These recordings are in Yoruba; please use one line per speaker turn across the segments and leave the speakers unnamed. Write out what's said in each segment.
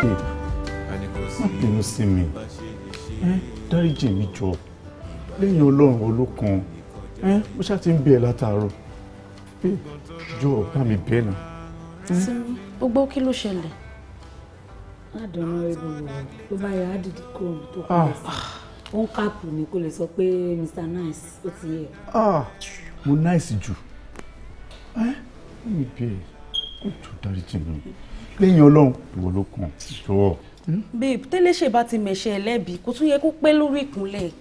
Babe, má bínú sí mi, dáríjì mi jọ. Lẹ́yìn Ọlọ́run olókan, mo ṣáà ti ń bẹ̀ ẹ́ látàárọ̀. Babe, jọ, bá mi bẹ́ẹ̀ náà.
Sinmi, ó gbọ́, kí ló ṣẹlẹ̀?
Ládùn ibò ló bá yà á dìde kúrò níbi tó kọ́ sí. Ó ń káàpù ní kó lè sọ pé Mr Nice ó ti yẹ.
Ah, mo nice jù ẹ. Mi bẹ́ẹ̀ kó jọ, dáríjì mi. Lẹ́yìn Ọlọ́run, ìwọ ló kàn, jọ.
Babe, tẹ́lẹ̀ ṣe bá ti mẹ̀ṣẹ̀ ẹlẹ́bi, kò tún yẹ kó pẹ́ lórí ìkúnlẹ̀.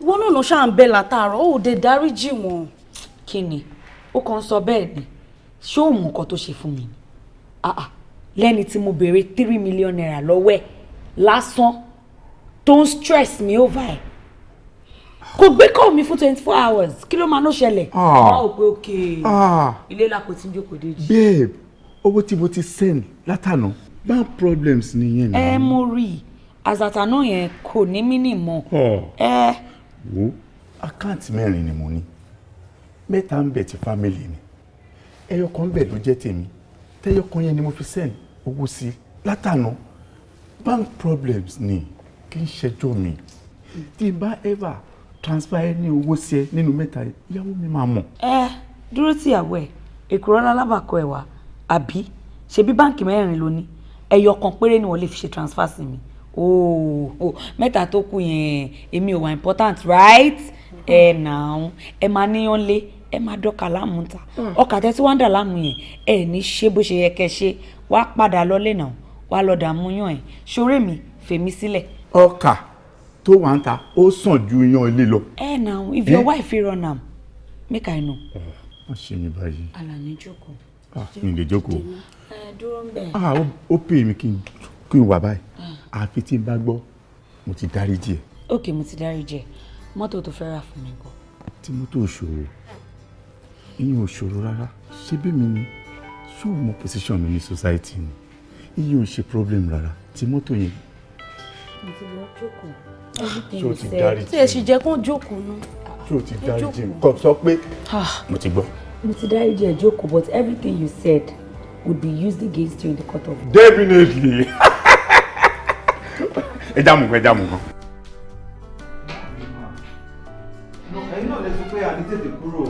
Ìwọ náà ló ṣáà ń bẹ látàárọ̀, ó dé dáríjì wọn.
Kí ni ó kàn ń sọ bẹ́ẹ̀ ni? Ṣé ó mọ nǹkan tó ṣe fún mi ni? Ah ah, lẹ́ni tí mo béèrè ₦3 million lọ́wọ́ ẹ̀ lásán, tó ń stress me over ẹ̀, kò gbé call mi fún 24 hours. Kí ló máa ló ṣẹlẹ̀?
Ah.
Wọ́n ò pé òkè
Ah.
ilé lápò tí ń jókòó déjì.
Babe, owó tí mo ti send látànà, bank problems nìyẹn.
Ẹ mo rí i, àzàtànà yẹn kò ní mí nì mọ́.
Ọ̀.
Ẹ.
Wo, account mẹ́rin ni mo ní. Mẹ́ta ń bẹ ti family ni, ẹyọ kan ń bẹ ló jẹ́ tèmi. Tẹ́yọ kan yẹn ni mo fi send owó sí látànà. Bank problems ni, kì í ṣẹjọ́ mi. Tí n bá ever transfer ẹ ní owó sí ẹ nínú mẹ́ta yẹn, ìyàwó mi máa mọ̀.
Ẹ dúró tíyàwó ẹ, èkúrọ́ lálábàkọ ẹ wá àbí? Ṣebí báǹkì mẹ́rin ló ní, ẹyọ kan péré ni wọ́n lè fi ṣe transfer sí mi. Ooo, mẹ́ta tó kù yẹn, èmi ò wà important, right? Ẹ nàá, ẹ máa níyàn lé, ẹ máa dọ́kà láàmú ta ọkà tẹ́tí wọ́n ń dà láàmú yẹn. Ẹ ní ṣe bó ṣe yẹ kẹ́ ṣe, wá padà lọlé náà, wá lọ dààmú yàn ẹ ṣoré mi, fèmí sílẹ̀.
Ọkà tó wà ń ta, ó sàn ju iyán ilé lọ.
Ẹ now, if your wife fit run am, make I know.
Má ṣe mi báyìí.
Alani, jókòó.
Ah, mi lè jókòó.
Ẹ dúró ń bẹ̀.
Ah, ó pè mí kí n wà báyìí, àfi tí n bá gbọ́ mo ti dáríjì ẹ.
Ok, mo ti dáríjì ẹ. Mọ́tò tó fẹ́ rà fún mi kọ́?
Tí mọ́tò ò ṣòro, ìyẹn ò ṣòro rárá. Ṣé bí mi ni, ṣé o mọ position mi ní society ni? Ìyẹn ò ṣe problem rárá, tí mọ́tò yẹn.
Mo ti lọ jókòó. Everything
Ṣé o
you
ti
said.
dáríjì?
Tí ẹ sì jẹ́ kó jókòó ná.
Ṣé o ti dáríjì mi? Kò sọ pé mo ti gbọ́.
Mo ti dáríjì ẹ, jókòó. But everything you said would be used against you in the court of law.
Definitely. Ẹ já mu kan, ẹ já mu kan.
Ẹ̀yin náà lè sọ pé àní tètè kúrò.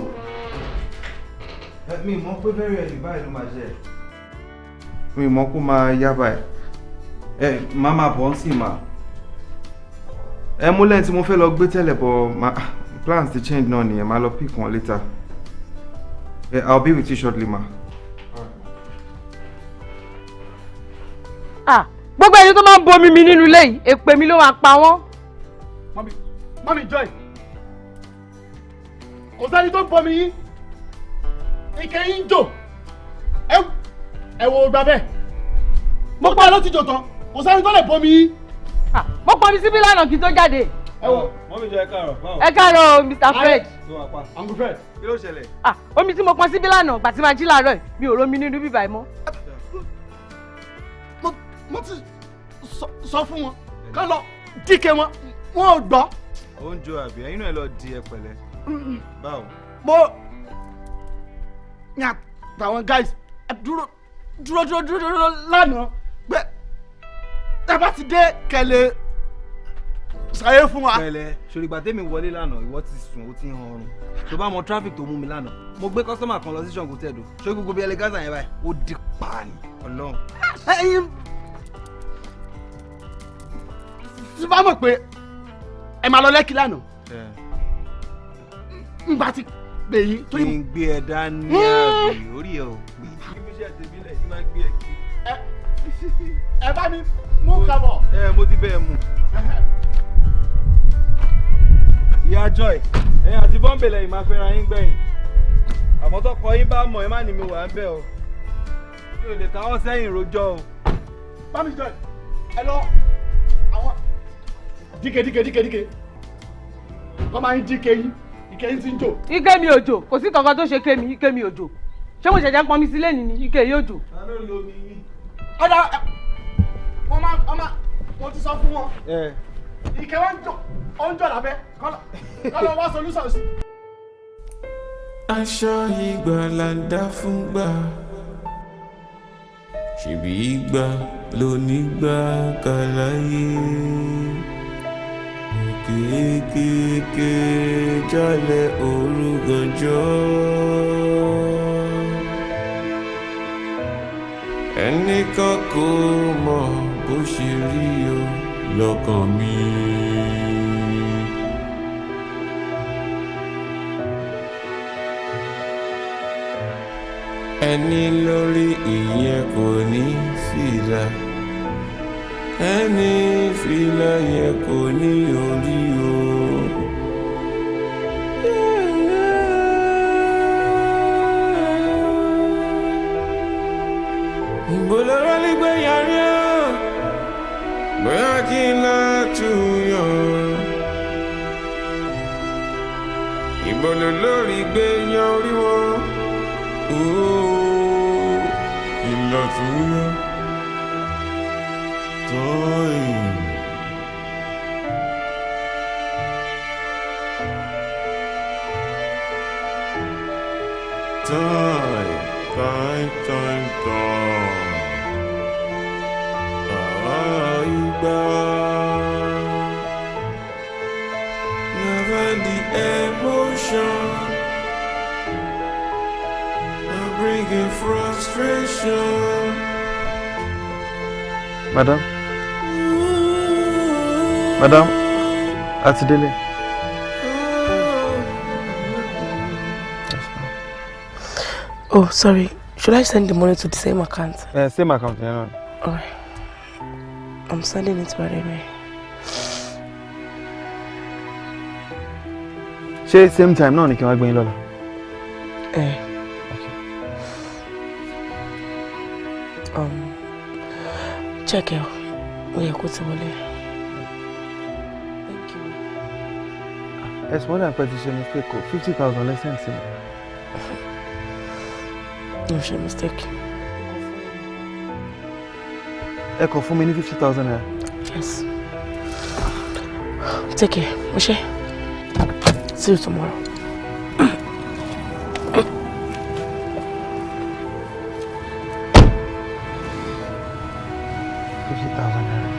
Mi mọ̀ pé very early báyìí ló máa jẹ́. Mi mọ̀ kó máa yá báyìí. Ẹ máa máa bọ̀ ń sì máa ẹ mú lẹ́yìn tí mo fẹ́ lọ gbé tẹ́lẹ̀, bọ̀ ma plans ti change náà nìyẹn. Máa lọ pick wọn later. Ẹ, I'll be with you shortly, ma.
Ah, gbogbo ẹni tó máa ń bomi mi nínú ilé yìí, èpè mi ló máa pa wọ́n.
Mummy, Mummy Joy, kò sẹ́ni tó ń bọmi yín. Ike yín ń jò. Ẹ wo gba bẹ́ẹ̀, mo pa ló ti jò tán. Kò sẹ́ni tó lè bọmi yín.
Ah, mo pọn mi síbí lánàá kí n tó jáde.
Ẹ wo.
Mummy Joy, ẹ káàárọ̀, báwo?
Ẹ káàárọ̀ o, Mr Fred.
Tó wà pa.
Uncle Fred.
Kí ló ṣẹlẹ̀?
Ah, omi tí mo pọn síbí lánàá, gbà tí máa jí láàárọ̀ yìí, mi ò rómi nínú bíbá ẹ̀ mọ́.
Mo ti sọ fún wọn kán lọ díkẹ́ wọn, wọn ò gbọ́.
Ó ń jó àbí? Ẹ̀yin náà ẹ lọ di, ẹ pẹ̀lẹ́. Báwo?
Mo ní àtàwọn guys, ẹ dúró dúró dúró dúró dúró lánàá pé ẹ bá ti dé kẹlẹ ṣàyẹ fún wa.
Pẹ̀lẹ́, ṣòrìgbà tèmi wọlé lánàá, ìwọ ti sùn, ó ti ń hanrun. Tó bá mọ traffic tó mú mi lánàá, mo gbé customer kan lọ sí Ṣàngó Tẹ̀dó. Ṣé gbogbo bí ẹlẹgásà yẹn báyìí, ó di pààní Ọlọ́run.
Ẹyin tí bá mọ̀ pé ẹ máa lọ Lẹ́kì lánàá, ngbà tí pè yín
Kí n gbé ẹ dání àbí? Orí ẹ ò pé. Kí fi ṣe tèmi lẹ̀, kí n máa gbé ẹ kiri.
Ẹ bá mi mú kàbọ̀.
Ẹ mo ti bẹ́ẹ̀ mú. Ìyá Joy, ẹ̀yin àti bọ́m̀bẹ̀lẹ̀ yìí máa fẹ́ra yín gbẹ̀yìn. Àmọ́ tọkọ yín bá mọ̀, ẹ má ní mi wà ń bẹ̀ o. Mi ò lè káwọ́ sẹ́yìn rojọ́ o.
Bámi Joy, ẹ lọ àwọn díkẹ díkẹ díkẹ díkẹ, wọ́n máa ń díkẹ yín, ike yín ti ń jò.
Ike mi ò jò, kò sí kankan tó ṣe ké mi, ike mi ò jò. Ṣé mo ṣẹ̀ṣẹ̀ ń pọn mi sílé nìní? Ike yóò jò.
Ta ló lo omi yín?
Ọ̀dà, wọ́n máa wọ́n ti sọ fún wọn.
Ẹ.
Ike wọn ń jò, ó ń jò lábẹ́, kọ́ lọ wá solution sí.
Aṣọ ìgbà là ń dá fún gbà. Ṣèbí ìgbà lónígbà kàláyé. Kéékèèké jálẹ̀ òru gànjọ́. Ẹnìkan kò mọ̀ bó ṣe rí o lọ́kàn mi. Ẹni lórí ìyẹn kò ní fìlà, ẹni fìlà yẹn kò ní orí o. Ìbòlóró nígbẹ́ yàrá bóyá kí n látúnyàn. Ìbòlò lórí gbé yan orí wọn. Ooo, kí n látúnyàn. Time. Time, time, time, time. Ah, ìgbà. Love and the emotion are bringing frustration.
Madam. Madam, a ti délé.
Oh, sorry. Should I send the money to the same account?
Same account yẹn náà.
Alright. I'm sending it right away.
Ṣé same time náà ni kí n wá gbé yín lọ́la?
Eh. Check it. Ó yẹ kó ti wọlé. Thank you.
Ẹ̀sùn mọ́dà pẹ́ ti ṣe mistake o, 50,000 lẹ send sí mi.
No ṣe mistake.
Ẹ kàn fún mi ní 50,000 naira.
Yes. Take care. O ṣé. See you tomorrow.
50,000 naira.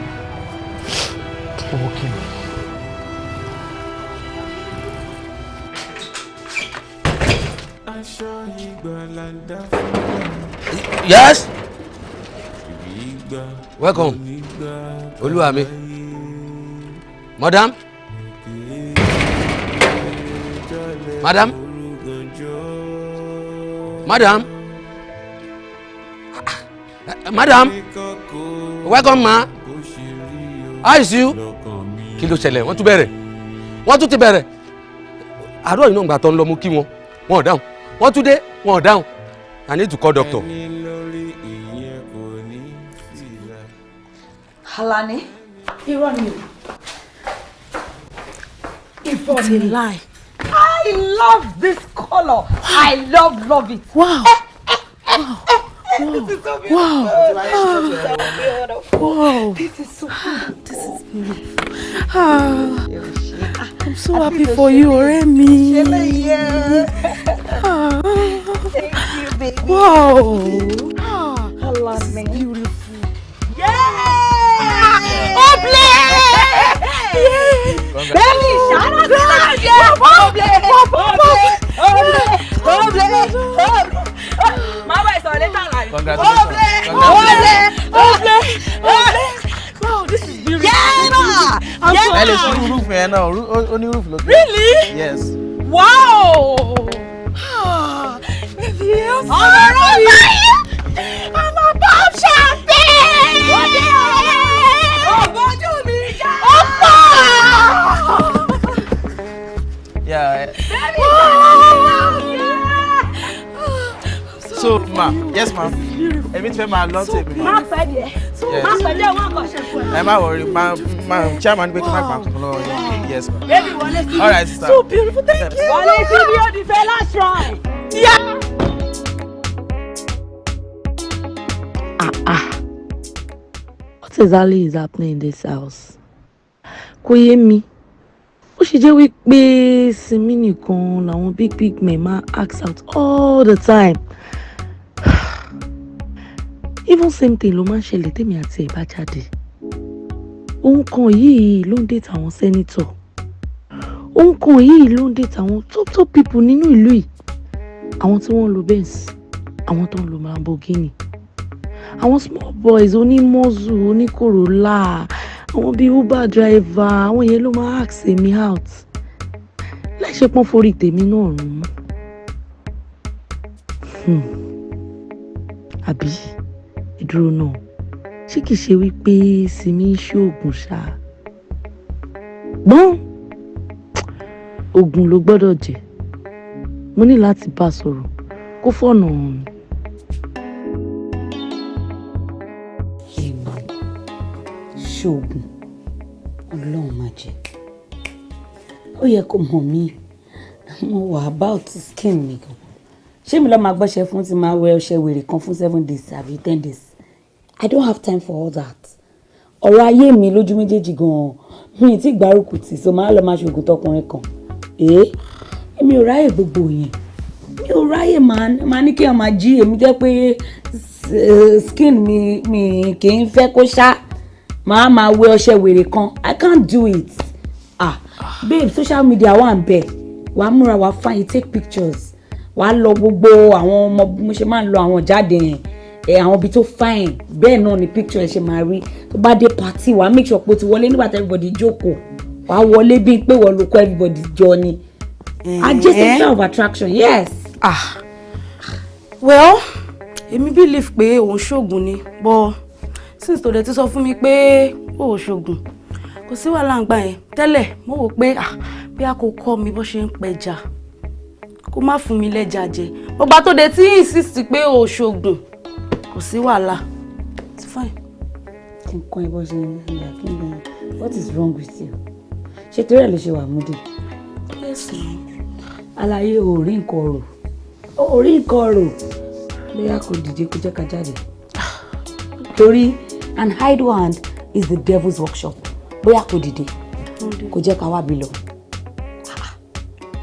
Owó kí ni?
Aṣọ ìgbàlà dá fún mi.
Yes.
Ṣèbí ìgbà
Welcome.
lónígbà
Olúwa mi. Madam. Madam. Madam. Madam. Welcome, ma. How is you? Kí ló ṣẹlẹ̀? Wọ́n tún bẹ̀rẹ̀. Wọ́n tún ti bẹ̀rẹ̀. Àárọ̀ yìí náà gbà tó ń lọ mú kí wọn. Wọn ò dáhùn. Wọ́n tún dé. Wọn ò dáhùn. I need to call doctor.
Ẹni lórí ìyẹn kò ní fìlà.
Alani, irọ́ ni o. Irọ́
It's a
ni.
lie.
I love this color. I love, love it.
Wow.
This is so beautiful.
Wow.
This is so beautiful.
Wow.
This is so beautiful.
This is beautiful. Ah, I'm so happy for you, ọ̀rẹ́ mi. Ah.
Thank you, baby.
Wow. Ah,
Alani.
beautiful.
Yeah!
Oh, bless!
Baby, shout out to the Oble! Oble! Oble! Oble! Oble! Máa bá ìsọ̀rọ̀ later láì.
Congratulations.
Oble! Oble! Oble!
Wow, this is beautiful.
Yeah!
I'm so
Ẹ lè ṣí
happy.
roof yẹn náà, ó ní roof lókè.
Really?
Yes.
Wow! Ah, baby, I'm so
Ọmọ rẹ̀
happy. I'm a pop champagne.
Ọ̀bọ̀jú mi já!
Ọ̀pọ̀!
Yeah.
Baby, shout out to the
So ma, yes ma, èmi ti fẹ́ máa lọ tèmi.
Má pẹ́ díẹ̀. Má pẹ́ díẹ̀ wọ́n kàn ṣe fún ẹ.
Ẹ má worry, ma chairman pé kí n má gbà kankan lọ́wọ́ yín. Yes ma.
Baby, wọlé sí.
All right sister.
So beautiful, thank you.
Wọlé sí bí ó di fẹ́ last try.
Yeah.
What exactly is happening in this house? Kò yé mi. Ó ṣe jẹ́ wípé Simi nìkan làwọn big big men máa ask out all the time. Even same thing ló máa ń ṣẹlẹ̀ tèmi àti ẹ̀ bá jáde. Òun kan yìí ló ń date àwọn senator, òun kan yìí ló ń date àwọn top top people nínú ìlú yìí, àwọn tí wọ́n ń lo Benz, àwọn tó ń lo Lamborghini, àwọn small boys onímọ́zù, oníkòrólà, àwọn bíi Uber driver, àwọn yẹn ló máa ask me out láì ṣe pọ́n forí tèmi náà rùn mọ́. Àbí ìdúró náà, ṣé kìí ṣe wípé Simi ń ṣoògùn ṣá? Gbọ́n oògùn ló gbọ́dọ̀ jẹ́. Mo ní láti bá a sọ̀rọ̀ kó fọ̀nà hàn mí.
Èmi ṣoògùn? Ọlọ́run má jẹ́. Ó yẹ kó mọ̀ mí, mo wà about skin mi gan. Ṣé mi lọ́ọ́ máa gbọ́ṣẹ́ fún ti máa wẹ ọṣẹ wèrè kan fún 7 days àbí 10 days? I don't have time for all that. Ọ̀rọ̀ ayé mi lójú méjèèjì gan-an mi ti gbárùkù tì, so máa lọ máa ṣoògùn tọkùnrin kan. Èé, èmi ò ráyè gbogbo yẹn, mi ò ráyè. Máa ní kí ẹ máa jí èmi jẹ́ pé skin mi kì í fẹ́ kó ṣá máa wẹ ọṣẹ wèrè kan. I can't do it. Ah, babe, social media wà ń bẹ̀. Wàá múra, wàá fine, you take pictures, wàá lọ gbogbo àwọn ọmọ bí mo ṣe máa ń lọ àwọn jáde yẹn ẹ, àwọn ibi tó fine bẹ́ẹ̀ náà ni picture ẹ ṣe máa rí. Tó bá dé party, wàá make sure pé o ti wọlé nígbà tí everybody jókòó. Wàá wọlé bíi pé wọ́n ló kó everybody jọ ni. Ajé, center of attraction, yes.
Ah, well, èmi believe pé òun ṣoògùn ni, but since tó dẹ̀ ti sọ fún mi pé ó ò ṣoògùn, kò sí wàhálà ń gbà yẹn. Tẹ́lẹ̀ mo wò pé, ah, bí a kò kọ́ mi bó ṣe ń pẹja, kó má fún mi lẹ́ja jẹ. Gbogbo tó dẹ̀ tí insist pé ó ṣoògùn, kò sí wàhálà, it's fine.
Kí n kọ́ ẹ bó ṣe ń yà kí n bẹ. What is wrong with you? Ṣé torí ẹ̀ ló ṣe wà múdì?
Yes no.
Àlàyé, ò rí nǹkan rò, ò rí nǹkan rò. Bóyá kò dìde kó jẹ́ ká jáde, torí an idle hand is the devil's workshop. Bóyá kò dìde kó jẹ́ ká wá bí lọ.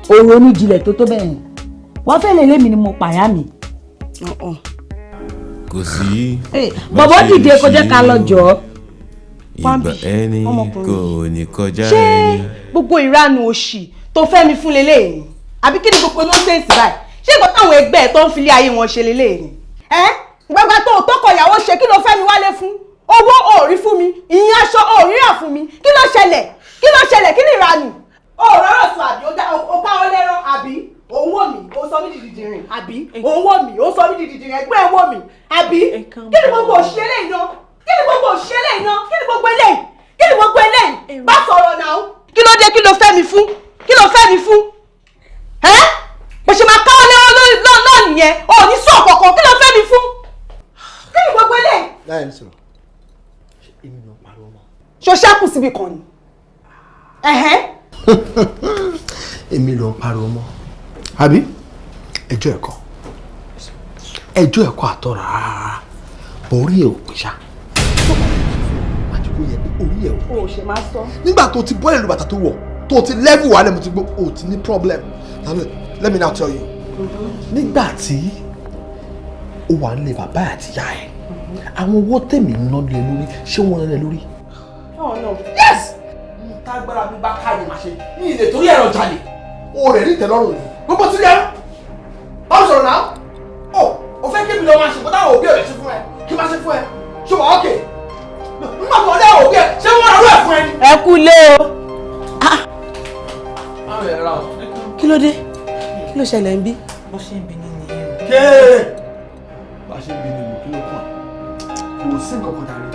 Òrò oníjìnlẹ̀ tó tó bẹ́ẹ̀ yẹn, wọ́n fẹ́ lè lémi ni mo pàyà mi.
Kò sí.
Bọ̀bọ̀, dìde kó jẹ́ ká lọ jọ.
Ìgbà ẹni kò ní kọjá
Ṣé
ẹni.
gbogbo ìranu òṣì tó fẹ́ mi fún leléyìí ni, àbí kí ni gbogbo nonsense báyìí? Ṣé nǹkan táwọn ẹgbẹ́ ẹ̀ tó ń filé ayé wọn ṣe leléyìí ni? Ẹ gbàgbà tó tọkọ ìyàwó ṣe, kí ló fẹ́ mi wálé fún? Owó ò rí fún mi, ìyẹn aṣọ ò ríra fún mi. Kí ló ṣẹlẹ̀? Kí ló ṣẹlẹ̀? Kí ni ìranù? Ó rọrọ sọ, àbí ó ká ọ lẹ́rán, àbí òun wò mí, ó sọ mí di dìdìrìn, àbí òun wò mí, ó sọ mí di dìdìrìn, ẹgbẹ́ ẹ̀ wò mí, àbí kí ni gbogbo òṣì eléyìí náà? Kí ni gbogbo òṣì eléyìí náà? Kí ni gbogbo eléyìí? Kí ni gbogbo eléyìí? Bá sọ̀rọ̀ náà. Kí ló dé? Kí ló fẹ́ mi fún? Kí ló fẹ́ mi fún? Ẹ́ bó ṣe máa káwọ́ lẹ́wọ́ náà nìyẹn, ò ní sọ kankan. Kí ló fẹ́ mi fún? Kí ni gbogbo eléyìí?
Láyé ní sọ̀rọ̀, ṣé èmi ló ń pariwo mọ́?
Ṣo ṣáàkù síbi kan ni? Ẹ̀hẹ́n.
Èmi ló ń pariwo mọ́, àbí? Ẹjọ́ ẹ̀kọ́, ẹjọ́ ẹ̀kọ́ àtọ̀ rárá, bọ̀ orí ẹ̀ ò pè ṣá. Àdìgbò yẹ pé orí ẹ̀ ò
O ò ṣe máa sọ.
Nígbà tó ti bọ́ ìlú bàtà tó wọ̀, tó ti level wálẹ̀, mo ti gbọ́ o ti ní problem. Now let me now tell you, nígbà tí ó wà nílé bàbá àti ìyá ẹ̀, àwọn owó tèmi ń ná lé lórí, ṣé wọ́n lé lórí?
Oh no.
Yes, tágbára mi bá ká ni màá ṣe ní ilé torí ẹ̀rọ jalè o rẹ̀ ní ìtẹ́lọ́rùn ni gbogbo tí rí ẹrú báwo sọ̀rọ̀ náà. O fẹ́ kébi lọ máa ṣe kó táwọn òbí ẹ̀ ṣe fún ẹ, kí máa ṣe fún ẹ. Ṣé wàá ókè nígbà tó ọdẹ òbí ẹ, ṣé wọ́n rà ẹ̀ fún ẹ ni?
Ẹ kú lé o. Kí ló dé? Kí ló ṣẹlẹ̀ ń bí?
Bó ṣe ń bi ní nìyẹn o.
Kéèrè bá ṣe ń bi ni mo, kí ló kàn? Kò sí nǹkan kan dárí.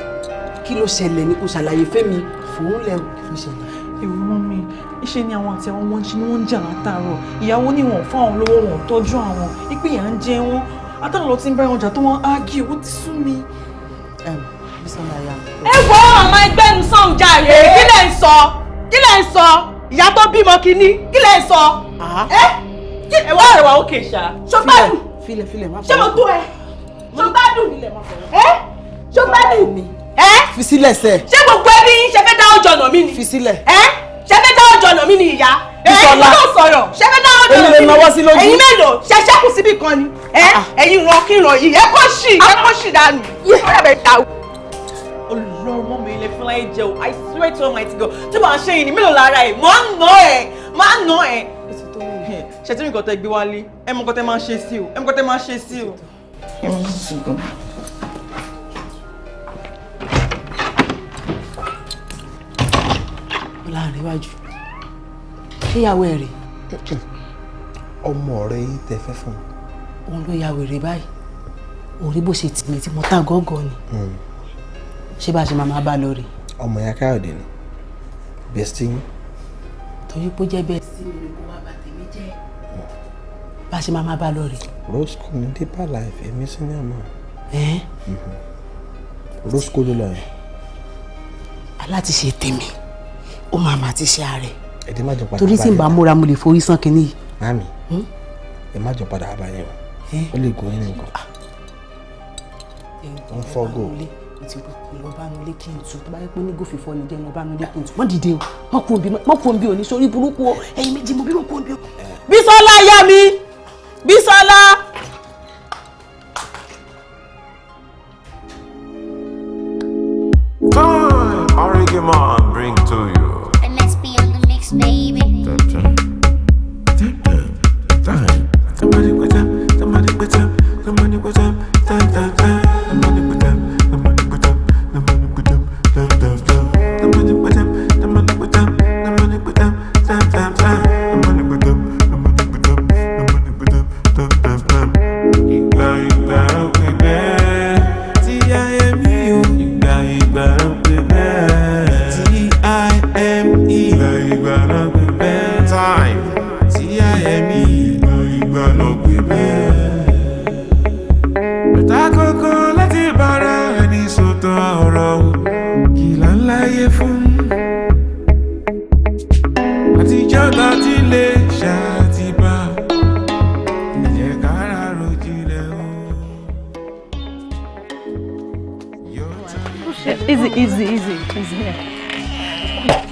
Kí ló ṣẹlẹ̀ ni kò ṣàlàyé fẹ́mi fòun lẹ́wọ̀. Kí ló ṣẹlẹ̀?
Èrò mọ́ mi, iṣẹ́ ni àwọn àti àwọn wọn ṣe ni wọ́n ń jà látàárọ̀. Ìyàwó ní wọn fún àwọn lówó, wọn tọ́jú àwọn, ìpè yà ń jẹ wọn. Látàrọ̀ lọ tí ń bá wọn jà tó wọn ágì, ó ti sú mi.
Bísọ́lá ya. Ẹ wo àwọn ẹgbẹ́ nu sọ̀hún jàre. Kí lẹ̀ ń sọ? Kí lẹ̀ ń sọ? Ìyá tó bímọ kínní, kí lẹ̀ ń sọ? Ẹ ẹ wá ẹwà òkè ṣá. Ṣó gbádùn?
Filẹ̀, filẹ̀, má.
Ṣé mo tó ẹ? Ṣó gbádùn? Ẹ ṣó gbádùn? Ẹ
fi sílẹ̀ sẹ́.
Ṣé gbogbo ẹbí yín ṣe fẹ́ dá ọjọ́ ọ̀nà mi ni?
Fi sílẹ̀.
Ẹ ṣe fẹ́ dá ọjọ́ ọ̀nà mi ni ìyá? Ẹ̀yin ló sọ̀rọ̀, ṣé fẹ́ dáwọ́ dọ̀rọ̀
Èmi lè nawọ́ sí lójú.
Ẹ̀yin mélòó ṣe ṣẹ́kù síbì kan ni? Ẹ̀yin ràn kí ràn yìí, ẹ kó ṣì, ẹ kó ṣì dànù. Ọ̀rẹ́ bẹ̀ dà o.
Ọlọ́run mọ́ mi ilé fún láyé jẹ́ o, I swear to Almighty God, tí màá ṣe yìí ní mélòó lára ẹ̀, máa ń nà ẹ̀, máa ń nà ẹ̀. Ṣé tí nǹkan tẹ gbé wálé, ẹ mọ nǹkan tẹ máa ṣe sí o, ẹ mọ nǹkan tẹ máa ṣe sí o.
Láàrin iwájú ṣé ìyàwó ẹ rè?
Ọmọ ọ̀rẹ́ yín tẹ fẹ́ fún mi.
Òun ló ya wèrè báyìí, òun rí bó ṣe tì mí tí mo ta gọ́gọ́ ni. Ṣé bá a ṣe máa máa bá lọ rè?
Ọmọ ya Káyọ̀dé ni bestie yín.
Torí pé ó jẹ́ bẹ́ẹ̀ sí mi ni kó wá bá tèmi jẹ́. Bá a ṣe máa máa bá lọ rè.
Rosco ní Deeper Life, èmi sí ní àmọ́. Rosco ló lọ yẹn.
Aláti ṣe tèmi, ó máa máa ti ṣe ààrẹ.
Ẹ̀dẹ̀ má jọ padà
Torí tí n bá múra mo lè forí sán kinní yìí.
Mami, ẹ má jọ padà bá yẹn o, ó lè gún yín nìkan. Ó ń fọ́gò.
Lọ bá nu ilé kí n tu, tó bá yẹ pé ní gòfì fọ́ ni jẹ́ lọ bá nu ilé kí n tu. Wọ́n dìde o, wọ́n kú òbí òní sórí burúkú o, ẹ̀yin méjì mo bí wọ́n kú òbí o. Bísọ́lá yá mi, Bísọ́lá.
Time Origami bring to you.
MSP on the mix, baby.
Somebody put up, somebody put up, somebody put up, time, time, time. Somebody put up, somebody put up, somebody put up, time, time, time. Somebody put up, somebody put up, somebody put up, time, time, time. Somebody put up, somebody put up, somebody put up, time, time, time. Ìgbà ìgbà ló pé bẹ́ẹ̀. T-I-M-E o. Ìgbà ìgbà ló pé bẹ́ẹ̀. T-I-M-E. Ìgbà ìgbà ló pé bẹ́ẹ̀. Time. T-I-M-E. Ìgbà ìgbà ló pé bẹ́ẹ̀. Ẹ̀ta kankan láti bára ẹni sọ̀tọ̀ ọ̀rọ̀ o, kì là ń láyé fún. Àtijọ́ ta ti lè ṣàtìbá, ẹ jẹ́ ká rárò jinlẹ̀ o.
Easy, easy, easy, easy.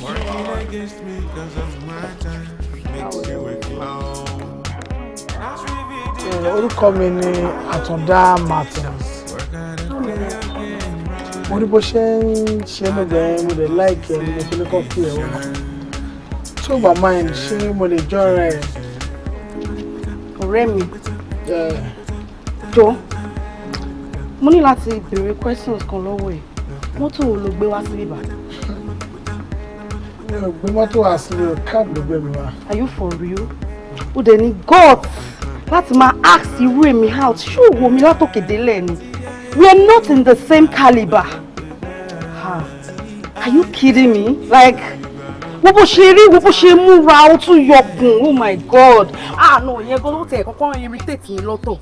Working against me 'cause of my time makes you a clown.
Orúkọ mi ni Àtúndá Martins. Mo rí bó ṣe ń ṣe nígbà yẹn, mo lè láìkí ẹ ní mo fi ní kọ́ pé ẹ wá. Tó bá mind, ṣé mo lè jọ́ra ẹ̀?
Ọ̀rẹ́ mi, jọ, mo ní láti béèrè questions kan lọ́wọ́ ẹ̀. Mọ́tò wo ló gbé wá sí ibà?
Mi ò gbé mọ́tò wá síbi o, cab ló gbé mi wá.
Are you for real? Ó dẹ̀ ní guts láti máa ask irú èmi out, ṣé òwò mi látòkè délẹ̀ ni? We are not in the same caliber. Ha. Are you kidding me? Like, wo bó ṣe rí, wo bó ṣe múra, ó tún yọkùn, oh my God. Ah no, ìyẹn gan ló tẹ̀ kọ́kọ́ irritate mi lọ́tọ̀.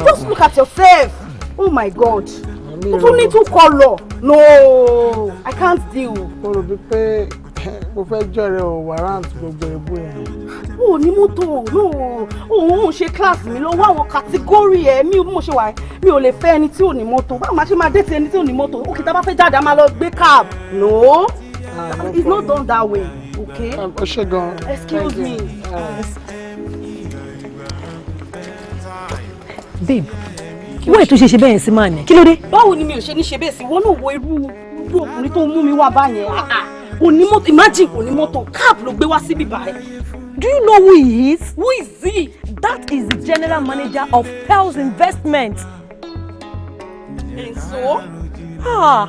Just look at yourself. Oh my God. O tún ní two colour. No, I can't deal.
Mo rò bí pé mo fẹ́ jọ̀rẹ́ o warrant gbogbo ebú yẹn.
O ò ní mọ́tò, no, òun ò ṣe class mi lọ́wọ́ àwọn category ẹ̀, mi ò bí mo ṣe wà, mi ò lè fẹ́ ẹni tí ò ní mọ́tò. Báwo máa ṣe máa date ẹni tí ò ní mọ́tò? Okay, tá a bá fẹ́ jáde, a máa lọ gbé cab. No, it's not done that way, okay?
Ó ṣe gan.
Excuse me.
Babe, wọ́n ètò ṣe ṣe bẹ́ẹ̀ sí máa ní. Kí ló dé?
Báwo ni mi ò ṣe ní ṣe bẹ́ẹ̀ sí? Wọ́n náà wo irú ọkùnrin tó mú mi wá báyẹn. Kò ní mọ́tò, imagine kò ní mọ́tò, cab ló gbé wá síbí báyìí.
Do you know who he is?
Who is he?
That is the general manager of Pearls Investment.
And so?
Ah,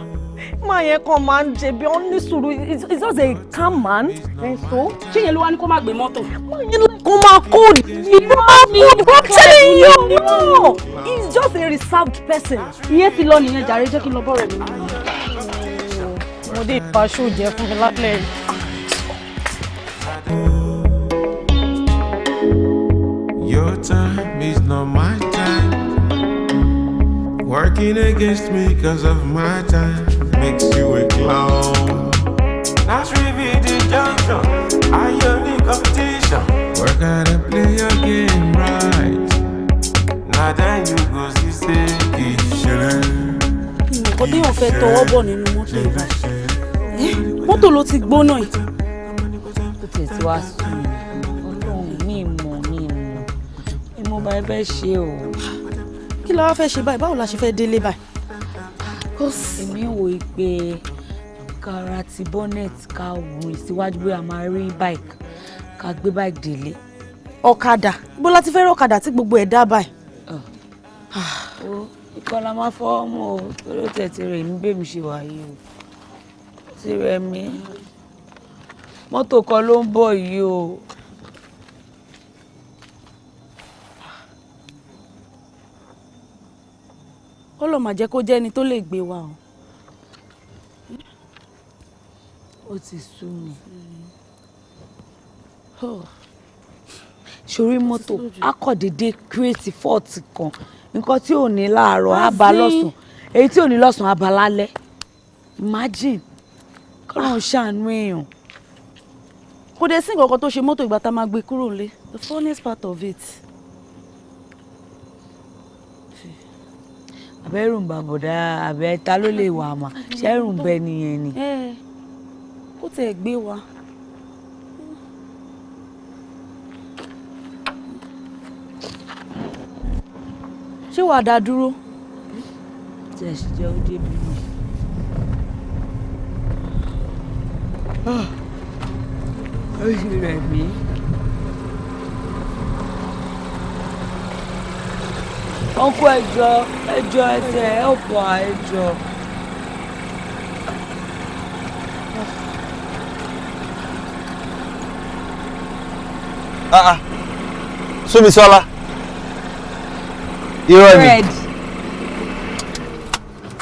máa yẹn kan máa ń jẹ bí ó ní sùúrù, he's just a calm man.
And so? Ṣé yẹn ló wá ní kó má gbé mọ́tò?
Máa yẹn ló kó máa kó ní máa kó I'm telling you, no, he's just a reserved person.
Ìyẹn ti lọ nìyẹn jàre, jẹ́ kí n lọ bọ́ rẹ̀ mi.
Ọmọdé ìfàṣọ jẹ fún mi lálẹ́ yìí.
Your time is not my time. Working against me 'cause of my time makes you a clown. That's really the junction. I only competition. Work hard and play your game right. Now then you go see say it.
Nǹkan téèyàn fẹ́ tọwọ́ bọ̀ nínú mọ́tò ìgbà. Mọ́tò ló ti gbóná yìí.
Ti wá sùn mí. Ọlọ́run, mi mọ̀, mi mọ̀ mi mo bá ẹ fẹ́ ṣe o.
Kí la wá fẹ́ ṣe báyìí? Báwo la ṣe fẹ́ délé báyìí?
Èmi wò ó pé kára ti bonnet, ká rìn síwájú, bóyá a máa rí bike, ká gbé bike délé.
Ọ̀kadà? Bó la ti fẹ́ rí ọ̀kadà tí gbogbo ẹ̀ dá báyìí?
Ó ìkọlà máa fọwọ́ mú o, torí ó tẹ̀ ti rẹ̀ mí bẹ́ẹ̀ mi ṣe wà yìí o. Ó ti rẹ̀ mí. Mọ́tò kan ló ń bọ̀ yìí o.
Ó lọ máa jẹ́ kó jẹ́ ẹni tó lè gbé wa o.
Ó ti sú mi. Sórí mọ́tò akọ̀dédé create fault kan, nǹkan tí ò ní láàárọ̀ á bá lọ́sàn-án, èyí tí ò ní lọ́sàn-án á bá lálẹ́. Imagine, kọ́lọ́run ṣàánú èèyàn.
Kò dé sí nǹkan kan tó ṣe mọ́tò ìgbà tá a máa gbé kúrò nílé, the funniest part of it.
Àbẹ́rù ń bà bọ̀dá, àbẹ́ ta ló lè wà mà ṣẹ́rù ń bẹ nìyẹn ni.
Kó tẹ̀ gbé wa. Ṣé wàá dá dúró?
Tí ẹ sì jẹ́ ó débi náà. Ó sì rẹ̀ mí. Ọkọ, ẹjọ, ẹjọ, ẹtẹ ẹọpọ ẹjọ.
Ah ah, Súnmisọ́lá, irọ́ ni.
Fred.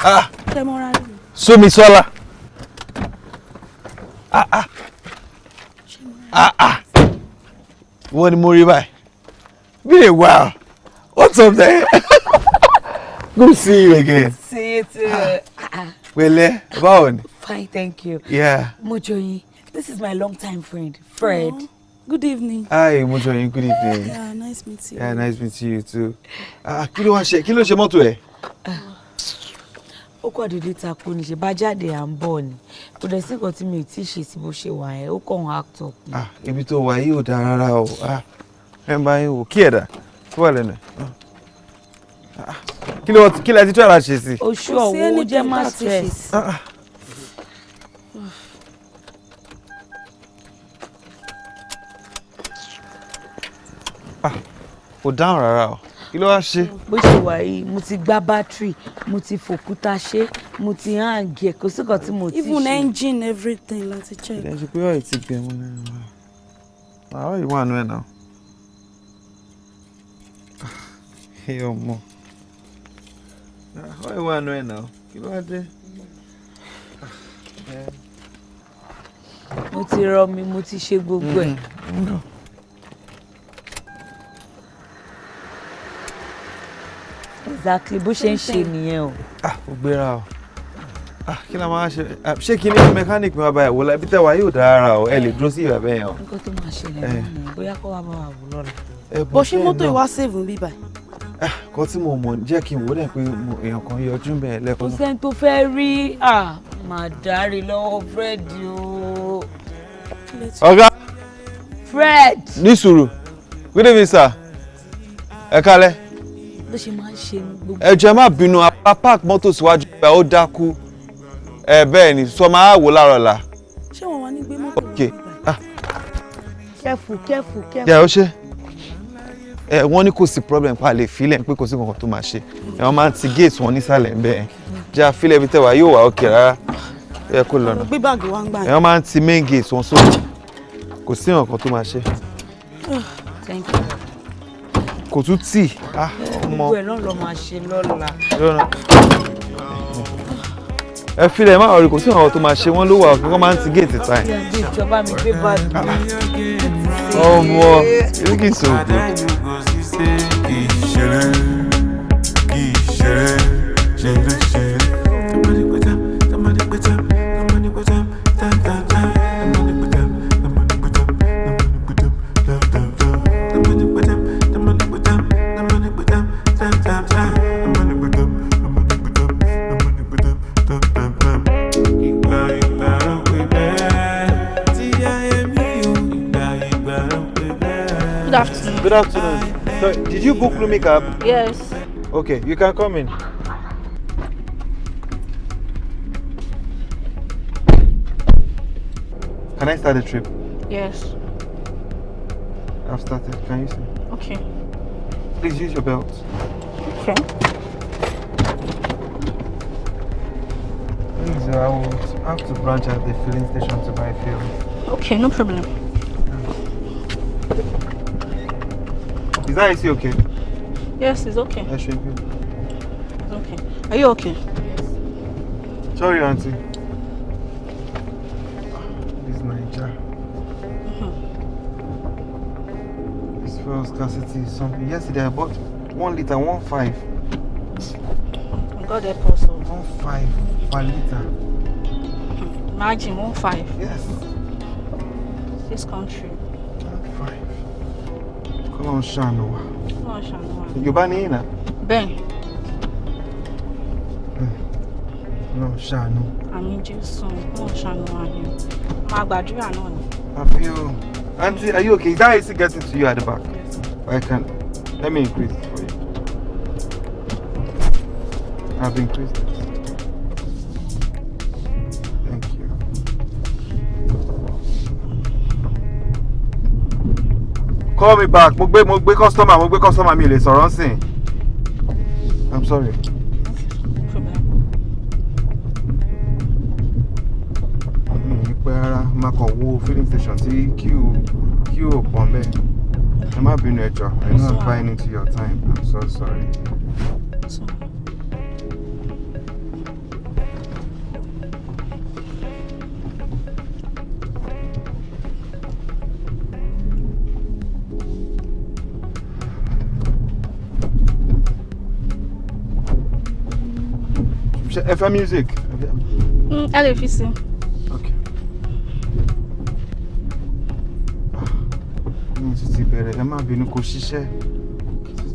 Ah.
Tẹmọra rí.
Súnmisọ́lá, ah ah ah ah, wọ́n ni mo rí báyìí. Been a while. What's up there? Good to see you again.
See you too.
Pẹ̀lẹ́, báwo ni?
Fine, thank you.
Yeah.
Mojoyin, this is my long time friend, Fred.
Oh, good evening.
Hi, Mojoyin, good evening.
Yeah, nice meeting you.
Yeah, nice meeting you too. Ah, kí ló wá ṣe? Kí ló ṣe mọ́tò ẹ̀?
Ó kọ́ dédé takú ni, ṣe bá jáde à ń bọ̀ ni. Kò dẹ̀ sí nǹkan tí mi ò tí ì ṣe sí bó ṣe wà yẹn, ó kàn ń act up ni.
Ah, ibi tó wà yìí ò dáa rárá o. Ah, ẹ ń bá yín wò. Kí ẹ̀dá tó wà lẹ́nu ẹ̀. Ah, kí ló kí lẹ ti tún àrà ṣe sí?
Oṣù ọ̀wọ́ ó jẹ́ má stress.
Ah, kò dáhùn rárá o. Kí ló wá ṣe?
Bó ṣe wà yìí, mo ti gbá bátìrì, mo ti fòkúta ṣe, mo ti hàn gẹ̀, kò sí nǹkan tí mo ti ṣe.
Even engine, everything láti check.
Ìdá ṣe pé ọ̀rẹ́ ti gbẹ mọ́ náà. Àwọn ìwà àánú ẹ̀ náà. Ẹ ọmọ. Àwọn ìwà àánú ẹ̀ náà. Kí ló wá dé?
Mo ti rọ mi, mo ti ṣe gbogbo ẹ̀. Exactly, bó ṣe ń ṣe nìyẹn o.
Ah, ó gbéra o. Ah, kí la máa ṣe? Ah, ṣé kí ní mẹkáníìkì mi wá báyìí? Wò lá, ibi tẹ́wàá yóò dára o. Ẹ lè dúró sí ìwà bẹ́ẹ̀ yẹn o.
Nǹkan tó máa ṣẹlẹ̀ náà nìyẹn, bóyá kó wá bá wa wò lọ́la.
Bó ṣe mọ́tò ìwá save ń bí báyìí.
Kan tí mo mọ̀ jẹ́ kí n wò dẹ̀ pé èèyàn kan yọjú bẹ́ẹ̀
Kò
lẹ́kọ̀ọ́ náà.
sẹ́ni tó fẹ́ rí, ah, màá dárí lọ́wọ́ Fred o.
Ọ̀gá.
Fred.
Ní sùúrù. Good evening, sir. Ẹ kálẹ́.
Bó ṣe máa ń ṣe ní gbogbo.
Ẹ jọ̀ọ́, ẹ má bínú, a park mọ́tò síwájú ìgbà ó dákú. Ẹ bẹ́ẹ̀ ni, sọ máa wò láàárọ̀ ọ̀la.
Ṣé wọn wá ní gbé mọ́tò?
Ok. Ah,
Careful, careful, careful.
yà ó ṣe. Ẹ wọ́n ní kò sí problem pa lè filẹ̀ pé kò sí kankan tó máa ṣe. Ẹ wọ́n máa ń ti gate wọn nísàlẹ̀ bẹ́ẹ̀. Jẹ́ àfilẹ̀ ibi tẹ́wàá yóò wà òkè rárá. Ó yẹ kó lọ́nà.
Gbé báàgì wa ń gbà.
Ẹ wọ́n máa ń ti main gate wọn sókè. Kò sí nǹkan tó máa ṣe.
Thank you.
Kò tún tì. Ah, ọmọ.
Gbogbo ẹ̀ náà lọ máa ṣe lọ́la.
Lọ́nà. Ẹ filẹ̀, má rí, kò sí nǹkan tó máa ṣe, wọ́n ló wà òkè, wọ́n máa ń ti gate time.
Bí ìjọba mi gbé báàgì mi.
Ọmọ, you looking so good.
Kì í ṣeré, kì í ṣeré, ṣeré ṣeré. Somebody put up, somebody put up, somebody put up, down, down, down. Somebody put up, somebody put up, somebody put up, down, down, down. Somebody put up, somebody put up, somebody put up, down, down, down. Somebody put up, somebody put up, somebody put up, down, down, down. Ìgbà ìgbà ló pé bẹ́ẹ̀ tí ayé mi ò ìgbà
Good afternoon. So, did you book Lumi cab?
Yes.
Okay, you can come in. Can I start the trip?
Yes.
I've started. Can you see?
Okay.
Please use your belt.
Okay.
Please, I will have to branch at the filling station to buy fuel.
Okay, no problem.
Is that AC okay?
Yes, it's okay.
I should be.
It's okay. Are you okay?
Sorry, auntie. This Niger. This fuel scarcity is something. Yesterday I bought 1 liter, 1.5.
God help us all.
1.5 per liter.
Imagine 1.5.
Yes.
This country.
1.5. Come on, ṣàánú wa.
Come on, ṣàánú wa.
Yorùbá ní ìnà.
Bẹ́ẹ̀.
Ọlọ́run ṣàánú.
Àmín Jésù, Ọlọ́run ṣàánú wa ni. Máa gbàdúrà náà ni.
Àbí o. Auntie, are you okay? Is that AC getting to you at the back?
Yes.
I can. Let me increase it for you. I've increased it. Thank you. Call me back. Mo gbé customer, mo gbé customer mi lè sọ̀rọ̀ ńsìn. I'm sorry.
Okay, no problem.
Mi ò ní pẹ́ rárá, máa kàn wo filling station tí queue ò pọ̀ ńbẹ̀. Ẹ má bínú ẹ jọ̀ọ́. I know I'm buying into your time. I'm so sorry. Ẹ fẹ́ music?
Ẹ lè fi sí.
Okay. Mi tún ti bẹ̀rẹ̀, ẹ má bínú, kò ṣiṣẹ́.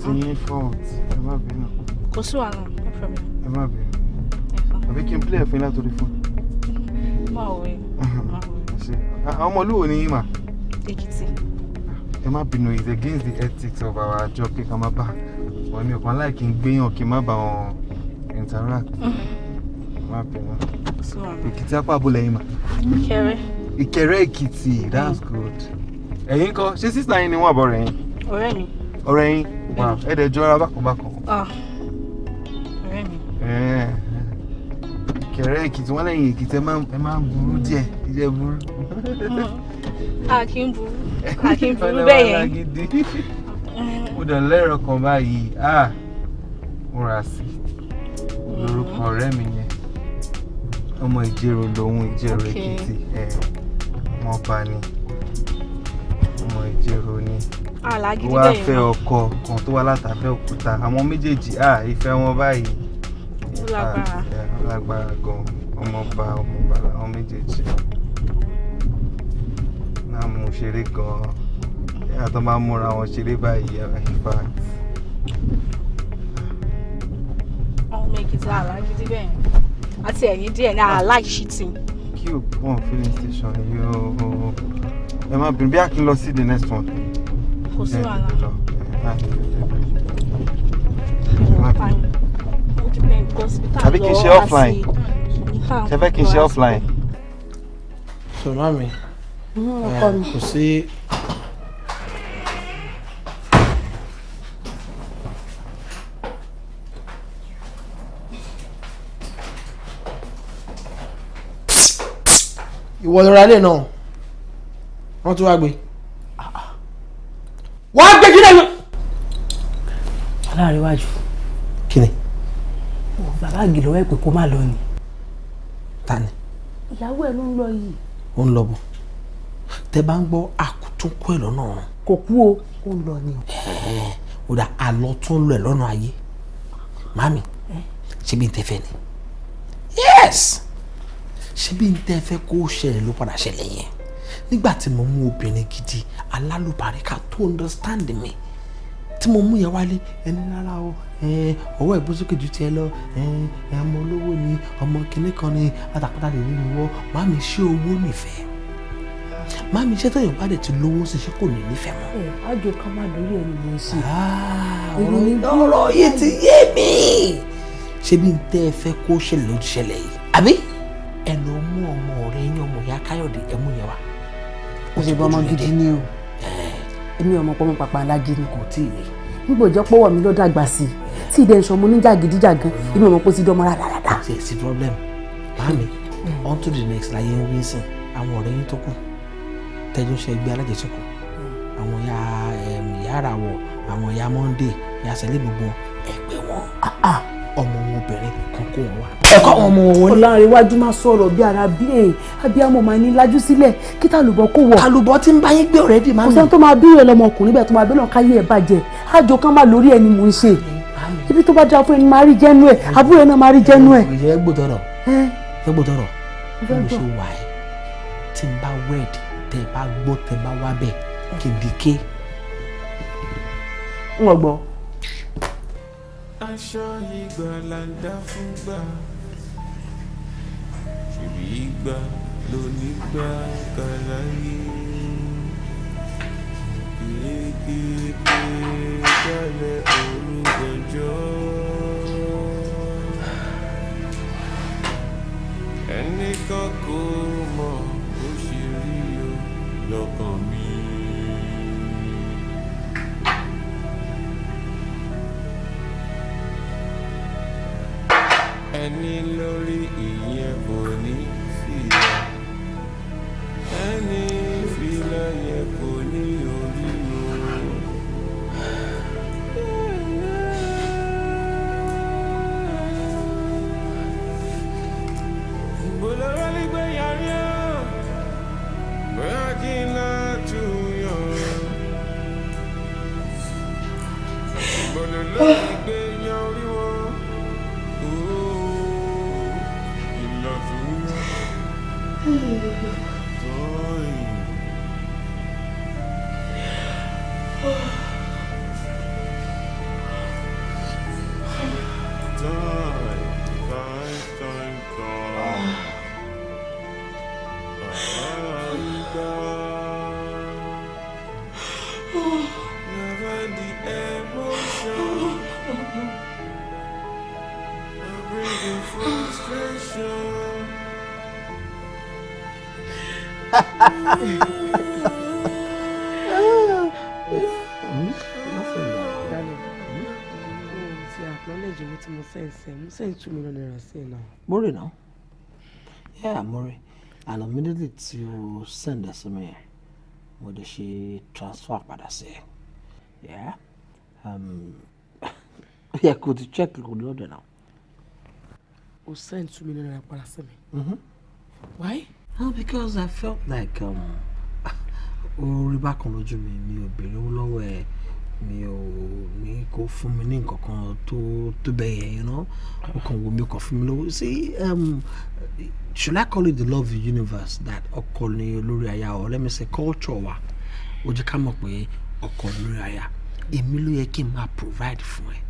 Tún ti ní fault, ẹ má bínú.
Kò sí wàhálà, no problem.
Ẹ má bínú. Àbí kí n play ẹ̀ fún yín látòrí fún?
Má worry.
Ṣé àwọn ọmọ olúwo ni yín mà?
Èkìtì.
Ẹ má bínú, it's against the ethics of our job pé ká má bá. Wọ́n mi ò kàn láì kí n gbéyàn kí n má bá wọn interact. Má bínú. Èkìtì apá abúlé yín mà.
Ìkẹrẹ.
Ìkẹrẹ Èkìtì, that's good. Ẹ̀yin kọ́, ṣé sísá yín ni wọ́n àbọ̀ rẹ̀ yín?
Ọ̀rẹ́ mi.
Ọ̀rẹ́ yín? Wow, ẹ dẹ̀ jọra bákan bákan.
Ọ̀rẹ́ mi.
Ìkẹrẹ Èkìtì, wọ́n lẹ́yìn Èkìtì ẹ máa ń burú díẹ̀, ìjẹ́ burú.
A kì í burú, a kì í burú bẹ́ẹ̀ yẹn.
Mo dẹ̀ lẹ́rọ kan báyìí, mo rà sí lórúkọ ọ̀rẹ́ mi yẹn. Ọmọ Ìjẹ̀rò lòun, Ìjẹ̀rò Èkìtì, ọmọ ọba ni, ọmọ Ìjẹ̀rò ni. Wá fẹ́ ọkọ kan tó wá látàbẹ́ Òkúta, àwọn méjèèjì ìfẹ́ wọn báyìí.
Ó lágbára.
Ó lágbára gan, ọmọ ọba làwọn méjèèjì. Náà mo ṣeré gan, ẹ̀yà tó máa ń múra wọn ṣeré báyìí, in fact.
Ọmọ Èkìtì àlágídí bẹ́ẹ̀ yẹn. Àti ẹ̀yìn díẹ̀ ní I like shitting.
Kí o pọ́n filling station yóò. Ẹ má bínú bí a kì í lọ sí the next one.
Kò sí wàhálà.
Àbí kí n ṣe offline? Ṣé fẹ́ kí n ṣe offline?
So mami, kò sí. Ìwọ ló ra ilé náà, wọ́n tún wá gbé. Wọ́n á gbé jílẹ̀ lọ.
Ọlárẹ̀wájú.
Kí ni?
Bàbá àgìlọ́wọ́ ẹ̀ pé kó má lọ ni.
Ta ni?
Ìyàwó ẹ̀ ló ń lọ yìí.
Ó ń lọ bọ̀. Tẹ bá ń gbọ́ àkútúnkú ẹ̀ lọ́nà ọ̀run.
Kò kú o, ó ń lọ ni.
Ó dà àlọ́ tó ń lọ ẹ̀ lọ́nà ayé. Màmí, ṣé bí n tẹ fẹ́ ni? Yes! Ṣé bí n tẹ́ fẹ́ kó ṣẹlẹ̀ ló padà ṣẹlẹ̀ yẹn? Nígbà tí mo mú obìnrin gidi alálùbáríkà tó understand mi, tí mo mú yẹn wálé, ẹni rárá o, ọwọ́ ìgbésókè ju tiẹ̀ lọ, ọmọ olówó ni, ọmọ kìnnì kan ni, àtàkùtà lè rí mi wọ́, màmí ṣé owó nìfẹ́? Màmí, iṣẹ́ tó yàn bá dẹ̀ ti lówó sí, ṣé kò ní nífẹ̀ẹ́ mọ́?
Ẹ àjò kan má lórí ẹni mò ń ṣe.
Ọ̀rọ̀ yìí ti yé mi. Ṣé bí n tẹ́ ẹ fẹ́ kó ṣẹlẹ̀ ló ti ṣẹlẹ̀ yìí, àbí? Ẹ lọ mú ọmọ ọ̀rẹ́ yín, ọmọ ìyá Káyọ̀dé, ẹ mú yẹn wá.
Ó ṣe bọ́ ọmọ gidi ni o. Èmi ọmọ pọ́nmọ́ pàpà alági ni.
Kò tí ì lè.
Nígbà òjò pọ́wọ́ mi ló dàgbà sí i tí ìdẹ́ ìṣọmọ oníjàgídíjàgan, èmi ọmọ pọ́ sí dọ́mọ rádaràda.
Kò sí problem. Màámi, on to the next láyé ń wí sìn. Àwọn ọ̀rẹ́ yín tó kù tẹ́jú ń ṣe ẹgbẹ́ alájẹsẹ́kù, àwọn ìyá ìyá àràwọ̀, àwọn ìyá Monday, ìyá sẹ́lẹ̀, gbogbo ẹ pé wọn, ọmọ wọn obìnrin kan kó wọn wá. Ẹ kọ́ àwọn ọmọ wọn wọlé.
Ọlárẹ̀wájú, máa sọ̀rọ̀ bí ara bí ẹ̀ abiyamọ, máa ní lájú sílẹ̀ kí tàlùbọ̀ kó wọ̀.
Tàlùbọ̀ tí ń bá yín gbé already, màámi.
Kò sẹ́ni tó máa bí rẹ̀ lọmọkùnrin bẹ́ẹ̀ tó máa bí náà káyé ẹ̀ bàjẹ́. Àjò kan máa lórí ẹni mò ń ṣe. Ibi tó bá dáa fún ẹni máa rí jẹ́nu ẹ̀, àbúrò ẹ̀ náà máa rí jẹ́nu ẹ̀.
Ìṣe gbòtọ̀rọ̀ fẹ́ gbòtọ̀rọ̀ bí mo ṣe wà ẹ́, tí n bá wed, tẹ́ bá gbọ́, tẹ́ bá wá bẹ̀ kìdíké.
N ò gbọ́.
Aṣọ ìgbà là ń dá fún gbà, ṣèbí ìgbà ló ní gbà kàláyé kéékèèké dálẹ̀ orúkọjọ́. Ẹnìkan kò mọ̀ bó ṣe rí o lọ́kàn mi. Ẹni lórí ìyẹn kò ní fìlà, ẹni fìlà yẹn kò ní orí o. Bọ̀lọ́rọ́ lè gbé yàrá o, bóyá kí n lọ tún yàn. Bọ̀lọ́rọ́ lè gbé yàrá o, ìlọ tún yàn. Tóyìn. Time, time, time, time. Ah, love and the emotion. I bring the frustration.
Darling, o ti acknowledge owó tí mo send sí ẹ. Mo send ₦2 million sí ẹ náà.
Mo rí now. Yeah, mo rí. And immediately tí o send ẹ sí mi, mo lè ṣe transfer padà sí ẹ. Yeah. Yeah, kò ti check kò lọ́dọ̀ now.
O send ₦2 million padà sí mi.
Mm-hmm.
Why?
No, because I felt like ó rí bákan lójú mi. Mi ò béèrè owó lọ́wọ́ ẹ, mi ò ní kó fún mi ní nǹkan kan tó tó bẹ́ẹ̀ yẹn. Ó kàn wò mí, ó kàn fún mi lówó. See, should I call it the love of the universe that ọkọ ni olórí aya, or let me say culture wa ó jẹ́ ká mọ̀ pé ọkọ ni olórí aya? Èmi ló yẹ kí n máa provide fún ẹ,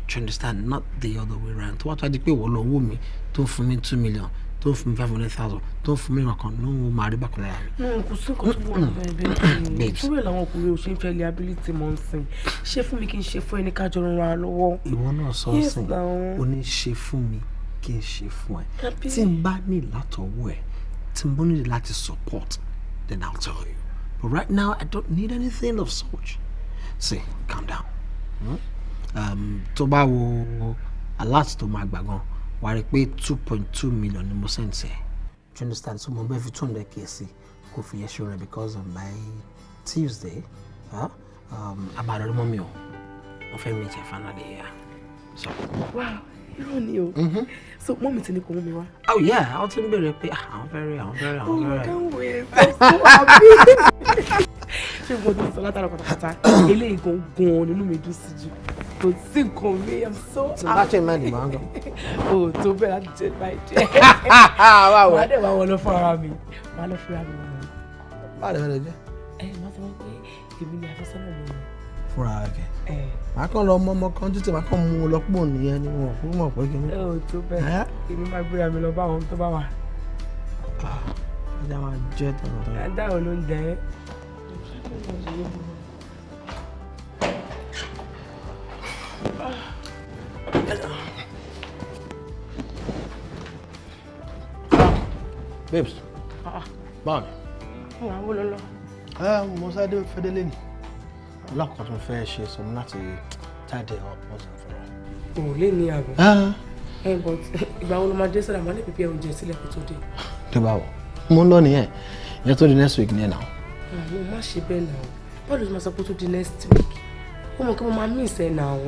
do you understand? Not the other way round. Tó wá tó wá di pé ìwọ lọ wò mí, tó ń fún mi 2 million, tó ń fún mi 500,000, tó ń fún mi nǹkan ní òun máa rí bákan lára mi.
No, kò sí nǹkan tó wà bẹ́ẹ̀ bẹ́ẹ̀.
Babes.
Túrẹ̀ làwọn ọkùnrin ò ṣe ń fẹ́ liability mọ́ ń sìn. Ṣé fún mi kí n ṣe fún ẹni ká jọ ran ara lọ́wọ́?
Ìwọ náà sọ
Yes,
sìn
now.
O ní ṣe fún mi kí n ṣe fún ẹ.
Àbí?
Tí n bá ní látọwọ́ ẹ, tí n bá ní láti support, then I'll tell you, but right now I don't need anything of such. See, calm down. Tó bá wo alert tó máa gbà gan, wàá rí i pé 2.2 million ni mo send sí ẹ, do you understand? So mo bẹ́ẹ̀ fi 200K sí kò fi yẹn ṣe rẹ because on by Tuesday, huh? A máa lọ rí mummy o, wọ́n fẹ́ meet ẹ finally, yeah. So.
Wow, irọ́ ni o. So mummy ti ní kò mú mi wá.
Oh yeah, àwọn tí ń béèrè pé ah, àwọn fẹ́ rí, àwọn fẹ́ rí, àwọn
Oh,
fẹ́
I
rí.
can't wait. I'm so happy. Ṣé mo ti sọ látara pátápátá? Eléyìí gan-an nínú mi dùn sí jù. Kò sí nǹkan mi, I'm so
Tí n bá change mind, màá gan.
O tó bẹ́ẹ̀ láti jẹ báyìí jẹ́.
Báwo?
Màá dẹ̀ máa wọ lọ fún ara mi. Màá lọ fúnra mi wọ̀.
Báwo lè fẹ́ lọ jẹ́?
Ẹ má sọ pé èmi ni àfẹ́sọ́nà mi.
Fúnra rẹ̀ kẹ̀.
Ẹ
Màá kàn lọ mọ ọmọ kan títí, màá kàn mú un lọ pò nìyẹn ni wọn kò mọ̀ pé kí ni.
Ẹ ò tó bẹ́ẹ̀. Èmi máa gbéra mi lọ bá àwọn tó bá wà.
Ajá máa jẹ́ tọ̀nàtọ̀nà.
Ajá wo ló ń jẹ ẹ́?
Babes, báwo ni?
Àwọn wo ló lọ?
Ẹ mo sáré fẹ́ délé ni. Lákòókò tó fẹ́ ṣe sọ mú láti tidy up once and for all.
Ò lè ní àbọ̀.
Ah.
Ẹ but ìgbà wo ló máa dé sọ́dà máa lè pípẹ́ oúnjẹ sílẹ̀ kó tó dé?
Tó bá wọ̀, mo ń lọ nìyẹn. Ìyẹn tó di next week nìyẹn náà.
Àwọn má ṣe bẹ́ẹ̀ náà. Báwo ló ṣe máa sọ pé ó tó di next week? Ó mọ̀ kí mo máa miss ẹ náà.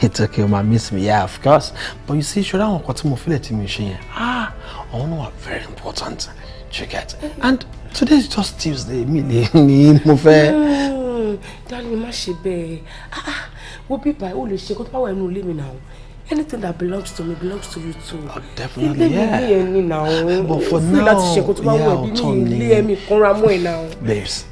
It's okay, ma miss me, yeah, of course. But you see, ṣọ́ra àwọn nǹkan tí mo fílẹ̀ tí mi ṣe yẹn, ah, àwọn náà were very important. Do you get? And today is just Tuesday, mi lè ní mo fẹ́.
No, darling, má ṣe bẹ́ẹ̀. Ah, ah, wo bíbá ó lè ṣe kó tó bá wà nínú ilé mi náà. Anything that belongs to me belongs to you too. Oh,
definitely,
ilé mi
yeah.
ilé ẹ ní náà.
But for
Free láti ṣe kó tó bá
now,
wù ẹ́ bí
yeah,
mi ilé ẹ mi kanra mọ́ ẹ náà.
Babes,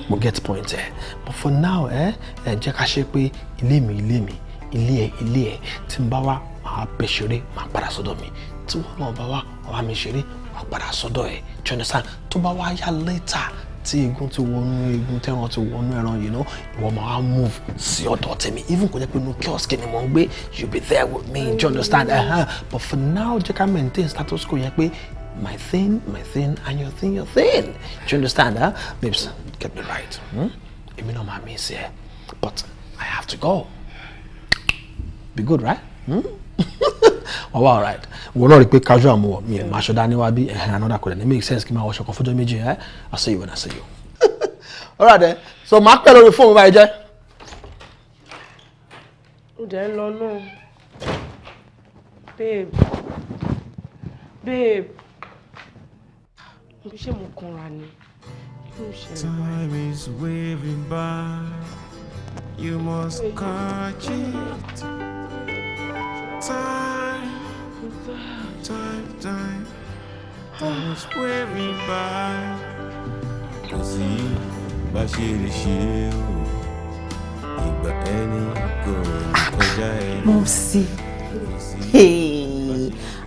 mo get point ẹ. But for now, ẹ jẹ́ ká ṣe pé ilé mi ilé mi, ilé ẹ ilé ẹ, tí n bá wá, màá bẹ ṣeré, màá padà sọ́dọ̀ mi. Tí wọ́n náà bá wá, wàá mi ṣeré, màá padà sọ́dọ̀ ẹ. Do you understand? Tó bá wá yá later, tí egun ti wọnú egun, tẹ́ran ti wọnú ẹran, ìwọ máa wá move sí ọ̀dọ̀ tèmi. Even kò jẹ́ pé inú kiosk ni mò ń gbé, you be there with me, do you understand? Uh-huh. But for now, jẹ́ ká maintain status quo yẹn pé my thing, and your thing, your thing. Do you understand, huh? Babes, get me right. Hmm? Èmi náà máa miss ẹ, but I have to go. Be good, right? Hmm? Wọ́n wá alright. Wọ́n náà rí i pé casual mo wọ̀, mi ẹ̀ máa ṣọ dání wá bí ẹ̀hìn another kò dẹ̀ ní make sense kí n máa wọṣọ kan fọ́jọ́ méjì ẹ̀. I'll see you when I see you. Alright then, so màá pẹ́ lórí fóònù báyìí jẹ́.
Ó dẹ̀ ń lọ náà. Babe, babe, ibi ṣé mo kanra ni? Kí ló ń ṣẹlẹ̀ báyìí?
Time is waving by. You must catch it. Time, time, time. Time is waving by. Kò sí bá ṣe lè ṣe o. Ìgbà ẹni kò ní kọjá ẹni.
Mọ́mísí,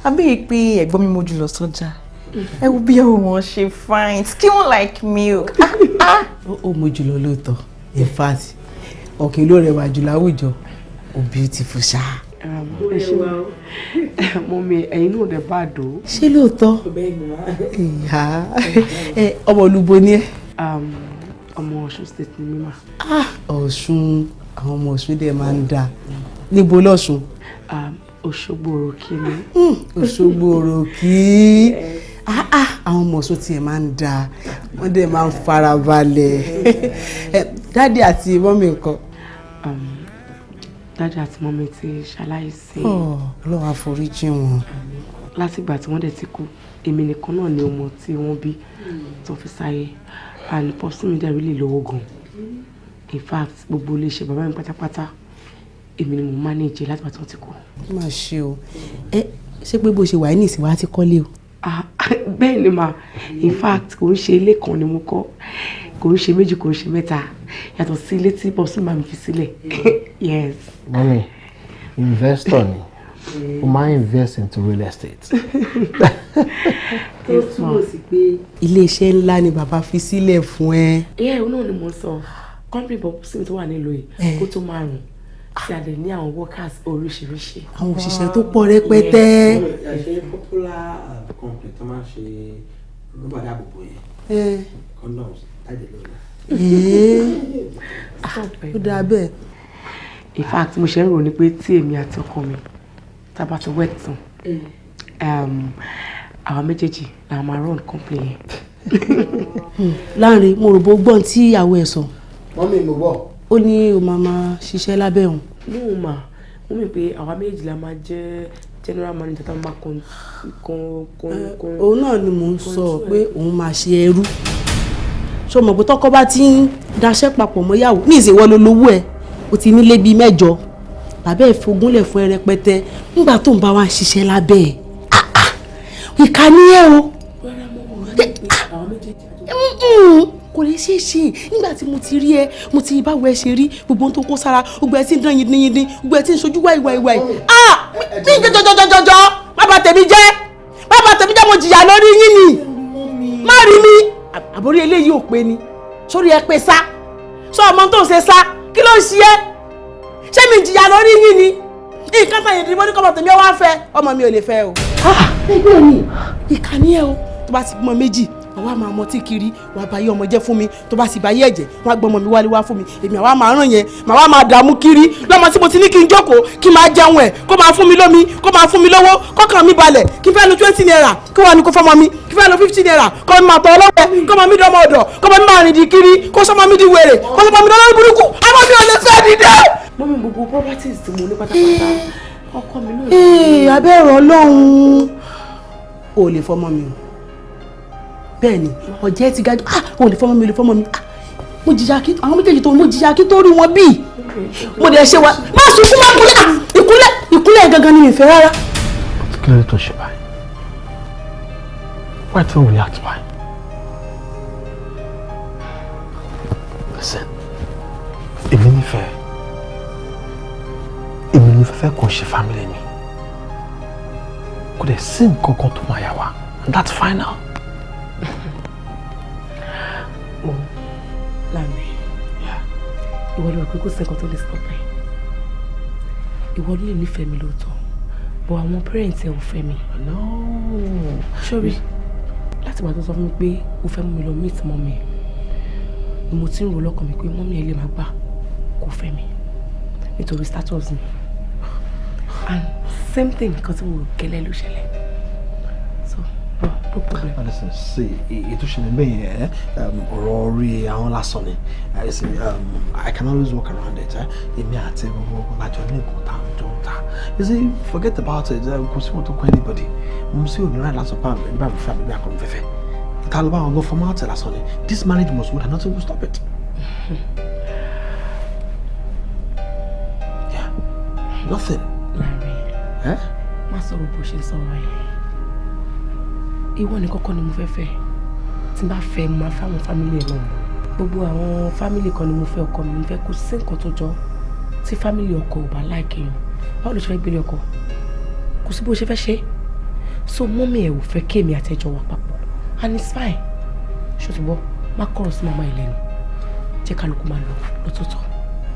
abéyè pé ẹ̀gbọ́n mi mójú lọ sọ́jà. Ẹ wo bí ọwọ́ wọn ṣe fine, skin like milk.
Ó mójú lọ lóòótọ́. In fact, ọ̀kìn ló rẹwà jù láwùjọ. Ó beautiful ṣá.
Ẹ ṣe mọ́mi, ẹ̀yin náà dẹ̀ bá dò.
Ṣé lóòótọ́? Ìyá ẹ, ọmọ olúbo ni ẹ.
Ọmọ Ọ̀ṣun State ni mí mà.
Ah, Ọ̀ṣun, àwọn ọmọ Ọ̀ṣun dẹ̀ máa ń dáa. Níbo lọ́ṣun?
Òṣogbo òròkì ni.
Òṣogbo òròkì. Ah, ah, àwọn ọmọ Ọ̀ṣun tiẹ̀ máa ń dáa, wọ́n dẹ̀ máa ń farabalẹ̀. Daddy àti mummy ńkọ́?
Daddy àti mummy ti ṣaláìsí.
Oh, Ọlọ́run àforíjì wọn.
Látìgbà tí wọ́n dẹ̀ ti kú, èmi nìkan náà ni ọmọ tí wọ́n bí tó fi sáyé. And popsi mi dẹ̀ really lówó gan. In fact, gbogbo iléeṣẹ́ bàbá mi pátápátá, èmi ni mo manage látìgbà tí wọ́n ti kú.
Má ṣe o. Ẹ ṣé pé bó ṣe wà ní ìsìn wa ti kọ́lé o?
Ah, bẹ́ẹ̀ ni mà. In fact, kò ń ṣe ilé kan ni mo kọ́, kò ń ṣe méjì, kò ń ṣe mẹ́ta, yàtọ̀ sí ilé tí popsi mi fi sílẹ̀. Yes.
Mummy, investor ni. O máa invest into real estate.
Tó túmọ̀ sí pé iléeṣẹ́ ńlá ni bàbá fi sílẹ̀ fún ẹ.
Yeah, òun náà ni mo sọ. Company popsi mi tó wà nílùú yìí kó tó márùn-ún, tí a lè ní àwọn workers oríṣiríṣi.
Àwọn òṣìṣẹ́ tó pọ̀ rẹpẹtẹ.
Ṣe popular company tó máa ń ṣe rọ́bà dáàbòbò yẹn, condoms, tájẹ̀ lónìí.
Ó dáa bẹ́ẹ̀.
In fact, mo ṣe ń rò ní pé tí èmi àti ọkọ mi tá a bá ti wed tán, àwọn méjèèjì la máa run company yẹn.
Láàrin, mo rò bó gbọ́n tí ìyàwó ẹ̀ sọ.
Mummy, mo gbọ́.
Ó ní o máa máa ṣiṣẹ́ lábẹ́ òun.
No mà, mo mì pé àwa méjèèjì la máa jẹ́ general manager tá a máa kan kan kan.
Òun náà ni mò ń sọ pé òun máa ṣe ẹrú. Ṣé o mọ̀ pé tọ́kọ bá ti ń daṣẹ́ papọ̀ mọ́ ìyàwó ní ìsìnwọ́ ló lówó ẹ̀, o ti nílé bíi mẹ́jọ, bàbá ẹ̀ fogúnlẹ̀ fún ẹ rẹpẹtẹ nígbà tó ń bá wa ń ṣiṣẹ́ lábẹ́ ẹ̀? Ìkà ni ẹ o, kò lè ṣeé ṣe. Nígbà tí mo ti rí ẹ, mo ti báwo ẹ ṣe rí, gbogbo ohun tó kó sára, gbogbo ẹ ti ń dán yín dín dín, gbogbo ẹ ti ń ṣojú wáìwáìwáì. Ah, mi jọjọjọjọjọ, má bà tèmi jẹ́, má bà tèmi. tèmi jẹ́, mo jìyà lórí yín ni. Má rí mi. Àbórí eléyìí ò pé ni. Sórí ẹ pé sá. Sọ ọmọ tó ń ṣe sá. Kí ló ń ṣe ẹ́? Ṣé mi jìyà lórí yín ni? Nǹkan tàn yìí dìbò ní kọ́mọ tèmi wá fẹ́. Ọmọ mi ò lè fẹ́ o. Ẹgbẹ́ mi, ìkànnì ẹ o. Tó bá ti bímọ méjì, àwa máa mọtí kiri, wàá bá yé ọmọ jẹ́ fún mi. Tó bá sì bá yé ẹ̀jẹ̀, wọ́n á gbọ́ ọmọ mi wálé wá fún mi. Èmi àwa máa ràn yẹn, màá wá máa dààmú kiri lọ́mọ tí mo ti ní kí n jókòó, kí n máa jẹun ẹ̀, kó máa fún mi lómi, kó máa fún mi lówó, kọ́kàn mi balẹ̀. Kí n fẹ́ lo ₦20, kí wọ́n á ní kó fọ́mọ mi. Kí n fẹ́ lo ₦50, kó mi máa tọ́ ọlọ́wẹ́, kó máa mi dọ́mọ ọ̀dọ̀, kó máa mi máa rìn di kiri, kó sọmọ mi di wèrè, kó sọmọ mi dọ́lọ́rí burúkú. Ọmọ mi ò lè fẹ́ dìde.
Mummy, gbogbo properties tí mo ní pátápátá, ọkọ mi náà.
Ee, abẹ́rẹ́ Ọlọ́run, o lè fọmọ mi o. Bẹ́ẹ̀ ni, ọ̀jẹ̀ ti ga jù. Ah, o lè fọmọ mi, o lè fọmọ mi. Ah, mo jìyà kí àwọn méjèèjì tó, mo jìyà kí tó rí wọn bíi mo dẹ̀ ṣe wa. Má sunkún, má kúnlẹ̀. Ah, ìkúnlẹ̀, ìkúnlẹ̀ gangan ni mi fẹ́ rárá.
Kí ló dé tó ṣe báyìí? Why don't react báyìí? Listen, èmi nífẹ̀ẹ́, èmi ní fẹ́fẹ́ kò ṣe family mi, kò dẹ̀ sí nǹkan kan tó máa yà wá, and that's final.
Mo Lanre, ìwọ ló rò pé kò sí nǹkan tó lè stop ẹ. Ìwọ ló lè nífẹ̀ẹ́ mi lóòótọ́, but àwọn parents ẹ ò fẹ́ mi.
No.
Sorry, láti ìgbà tó sọ fún mi pé o fẹ́ mú mi lọ meet mummy ni mo ti ń rò lọ́kàn mi pé mummy ẹ lè má gbà kó fẹ́ mi nítorí status mi, and same thing nǹkan tí mo rò gẹ́lẹ́ ló ṣẹlẹ̀, so no, no problem.
Listen, see, ètò ìṣẹ̀lẹ̀ bẹ́ẹ̀ yẹn, ọ̀rọ̀ orí àwọn lásán ni. You see, I can always work around it. Èmi àti gbogbo lájọ ní nǹkan tá à ń jọ ń ta. You see, forget about it. Kò sí wọn tó kọ́ anybody. Mo sì ò ní right láti sọ pé àmì bá mi fẹ́ àbí bí akọ̀rọ̀ fẹ́fẹ́. Ìta ló bá wọn lọ formality lásán ni. This marriage must work and nothing will stop it. Yeah, nothing.
Lanre,
Eh?
má sọ̀rọ̀ bó ṣe sọ̀rọ̀ yẹn. Ìwọ ni kọ́kọ́ ni mo fẹ́ fẹ́. Tí n bá fẹ́, mo máa fáwọn family ẹ̀ náà. Gbogbo àwọn family kan ni mo fẹ́, ọkọ mi mo fẹ́. Kò sí nǹkan tó jọ tí family ọkọ ò bá like èèyàn. Báwo ló ṣe fẹ́ gbélé ọkọ? Kò sí bó ṣe fẹ́ ṣe. So mummy ẹ̀ ò fẹ́ kémi àti ẹjọ́ wà papọ̀, and it's fine. Ṣó ti gbọ́? Má kọ̀rọ̀ sí màmá ẹ̀ lẹ́nu. Jẹ́ kálukú máa lọ lọ́tọ̀ọ̀tọ̀.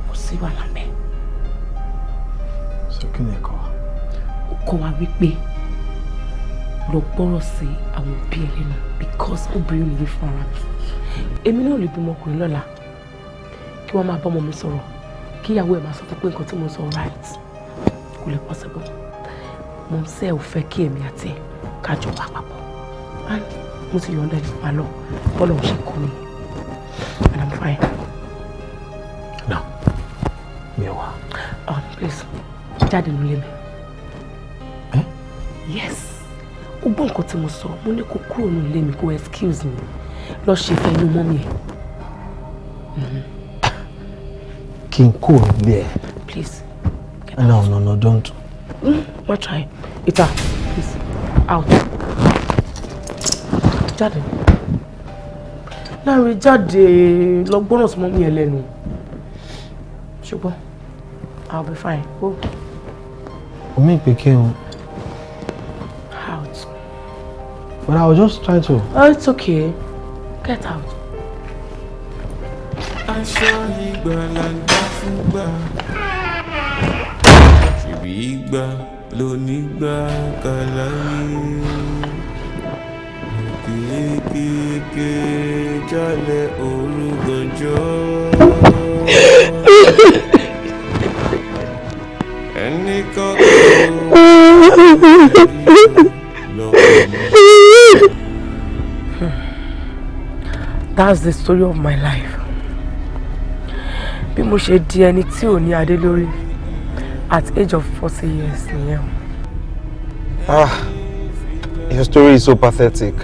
Kò sí wàhálà mẹ́.
So kí ni ẹ̀kọ́ wa?
Ó kọ́ wa wípé lọ gbọ́rọ̀ sí àwọn òbí ẹ lẹ́nu, because obìnrin lè rí fún ara mi. Èmi náà lè bímọ ọkùnrin lọ́la, kí wọ́n máa bá ọmọ mi sọ̀rọ̀, kí ìyàwó ẹ̀ máa sọ fún pé nǹkan tí mo sọ right. Kò lè possible. Mo ń sẹ́ ò fẹ́ kí èmi àti ẹ̀ kájọ wà papọ̀, and mo ti yọ̀ǹda ẹ̀ máa lọ bọ́lá ò ṣe kọ́ mi, and I'm fine.
No, mi ò wá.
Please, jáde nílé mi. Yes, ó gbọ́ nǹkan tí mo sọ. Mo ní kó kúrò nílé mi, kó excuse me, lọ ṣe fẹ́ inú mummy ẹ̀.
Kí n kúrò nílé ẹ?
Please.
No, no, no, don't.
Má try. Ita, please. Out. Jáde. Láàrin, jáde lọ gbọ́ràn sí mummy ẹ lẹ́nu. Ṣùgbọ́n, I'll be fine. Go.
Omi ìpè kí n.
Out.
But I was just trying to.
Oh, it's okay. Get out.
Aṣọ ìgbàlà ń dá fún gbà, ṣèbí ìgbà lónígbà kàláyé kéékèèké jálẹ̀ òru gànjọ́. Ẹnìkan kò lọ́kàn.
That's the story of my life. Bí mo ṣe di ẹni tí ò ní adé lórí at age of 40 years nìyẹn o.
Ah, your story is so pathetic.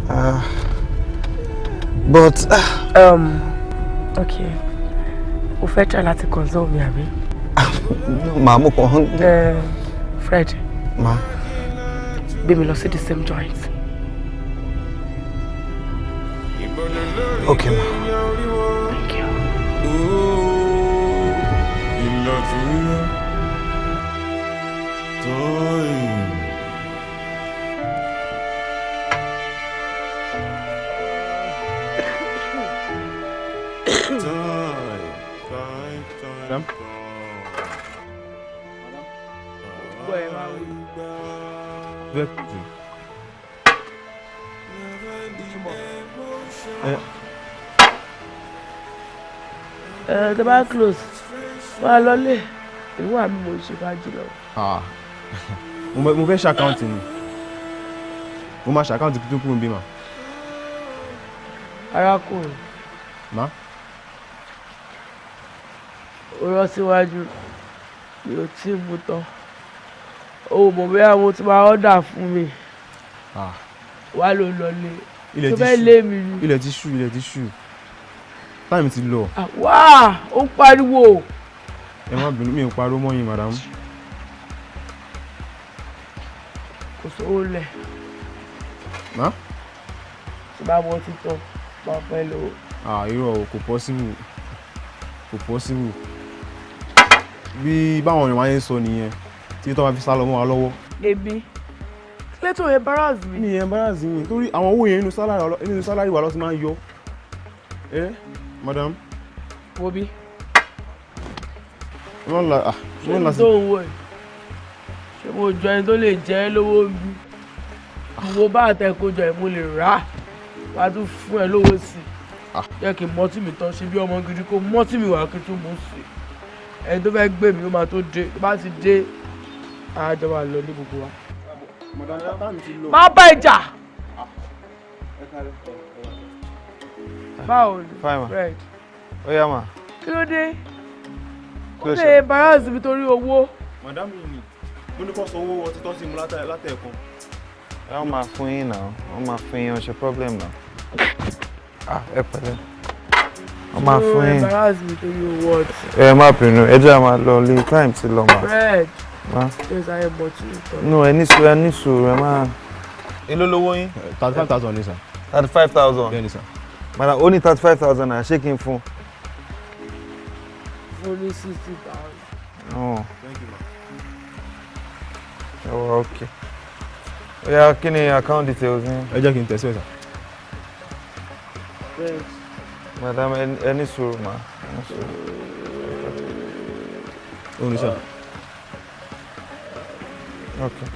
Ah, but
Okay. O fẹ́ try láti console mi, àbí?
Màá mú kan.
Fred,
Ma.
gbé mi lọ sí the same joint.
Okay, ma.
Thank you.
Ìlà tó yá time.
gbọ́ ẹ máa wí.
Fẹ́ jù. Ẹ
Ẹ tó bá close, wà á lọlé. Ìwọ àmì mo ṣe fàájì lọ.
Ah, mo fẹ́ ṣe account ni. Mo máa ṣe account kí tó kúrò níbí mà.
Arákùnrin,
Má.
ó rọ́ síwájú, mi ò tí ì mú tán. O ò mọ̀ bóyá mo ti máa order fún mi.
Ah.
Wá ló lọlé.
Ilẹ̀
Tó
ti
fẹ́
ṣú.
lé mi ni.
Ilẹ̀ ti ṣú, ilẹ̀ ti ṣú. Time ti lọ.
Ah, wá, ó ń pariwo.
Ẹ má bínú, mi ò pariwo mọ́ yín, madam.
Kò sówó lẹ̀.
Má.
Tí bá mọ títàn, máa fẹ́ lówó.
Ah, irọ́ o, kò possible. Kò possible. Bí báwọn èèyàn máa ń sọ nìyẹn, tí tó máa fi sá lọ mọ́ wa lọ́wọ́.
Èmi, kílẹ̀ tó embarrass mi.
Mi embarrass yín torí àwọn owó yẹn nínú salary wa ló ti máa ń yọ. Ẹ, madam.
Wo bí?
Wọ́n la ah
Ṣé
wọ́n la
mi tó ń wò ẹ́? Ṣé mo jọ ẹni tó lè jẹ́ lówó bí? Mo bá àtẹ̀kójọ ẹ̀ mo lè rà á. Wàá tún fún ẹ lówó sí i. Jẹ́ kí n mọ́tì mi tán ṣe bí ọmọ gidi kó mọ́tì mi wá kí n tún mú sí i. Ẹni tó fẹ́ gbé mi ó máa tó dé. Tó bá ti dé, a jọ máa lọ ní gbogbo wa.
Madam, time ti lọ.
Má bá ìjà! Báwo ni?
Fine, ma.
Fred.
Ó yá ma.
Kí ló dé?
Kí
Ó
ló
lè
ṣe?
embarrass mi torí owó.
Madam yìí ni mo ní kó sọ owó ọtí tó ń sin mu látẹ̀ẹ̀kan.
Wọ́n máa fún yín náà, wọ́n máa fún yín, ó ṣe problem náà. Ah, ẹ pẹ̀lẹ́. Wọ́n máa fún
Ó
yín.
embarrass mi torí owó ọtí.
Ẹ má bínú, ẹ jẹ́ a máa lọ ilé, time ti lọ mà.
Fred.
Ma.
Ṣé sáré mọ́tì mi tán?
No, ẹ ní sùúrù, ẹ ní sùúrù, ẹ má. Èló lówó yín?
35,000 ni sir.
35,000.
Bẹ́ẹ̀ni sir.
Madam, ó ní 35,000 naira, ṣé kí n fún?
Fún ní 60,000.
No.
Thank you ma.
Ẹ wọ okay. Ó yá, kí ni account details yín?
Ẹ jẹ́ kí n tẹ̀síwẹ̀ sir.
Fred.
Madam, ẹ ní sùúrù mà, ẹ ní sùúrù.
Ó ní sir.
Okay.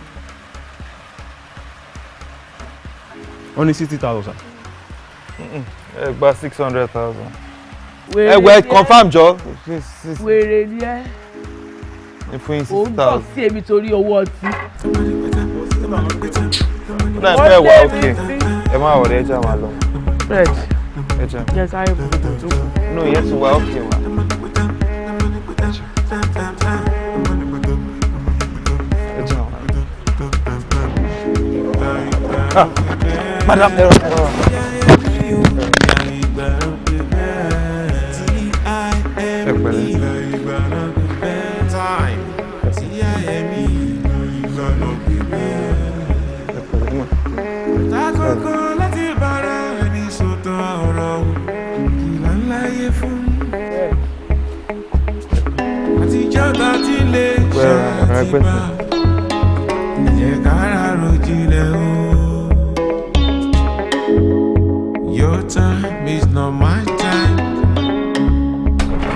Wọ́n ní 60,000 sir.
Ẹ gba 600,000.
Wèrè
Ẹ wẹ
ni ẹ́.
Confirm jọ.
Wèrè ni ẹ́.
Ní fún yín
Ò
sixty
ń tọ̀
thousand.
sí èmi torí owó ọtí.
Ó dà bẹ́ẹ̀ wá okay. Ẹ má wọlé, ẹ jẹ́ a máa lọ.
Fred.
Ẹ jẹ́.
Jẹ́ sáré mú gbogbo tó kù.
No, ìyẹn ti wá okay wa. Ẹ jẹ́ a máa lọ. Ah, madam, ẹ rọ ẹ rọ. Ẹ pẹ̀lẹ́.
Time. T-I-M-E.
Ẹ pẹ̀lẹ́ mà.
Takoko láti bára ẹni sọ̀tọ̀ ọ̀rọ̀ o, kìlà ńlá yé fún. Àtijọ́ ta ti lè ṣàtìbá, jẹ́ kára rojinlẹ̀ o. Your time is not my time.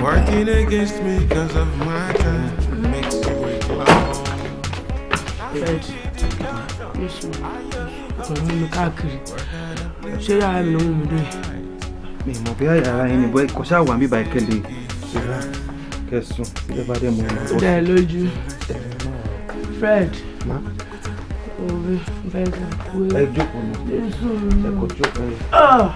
Working against me 'cause of my time makes you a clown.
Fred. Jésù, ọ̀rọ̀ mi káàkiri. Ṣé yàrá mi ló mú mi dé?
Mi mọ̀ bí yàrá yín ni bọ́ kò ṣáà wà bíbá ìkẹlẹ̀ ìrà kẹsùn sílẹ̀ bá dé mọ́ ọmọ.
Ó dá ẹ lójú. Fred.
Ma.
Òwe fẹ́ kú.
Ẹ jókòó ni.
Jésù.
Ẹ kò jókòó.
Ah.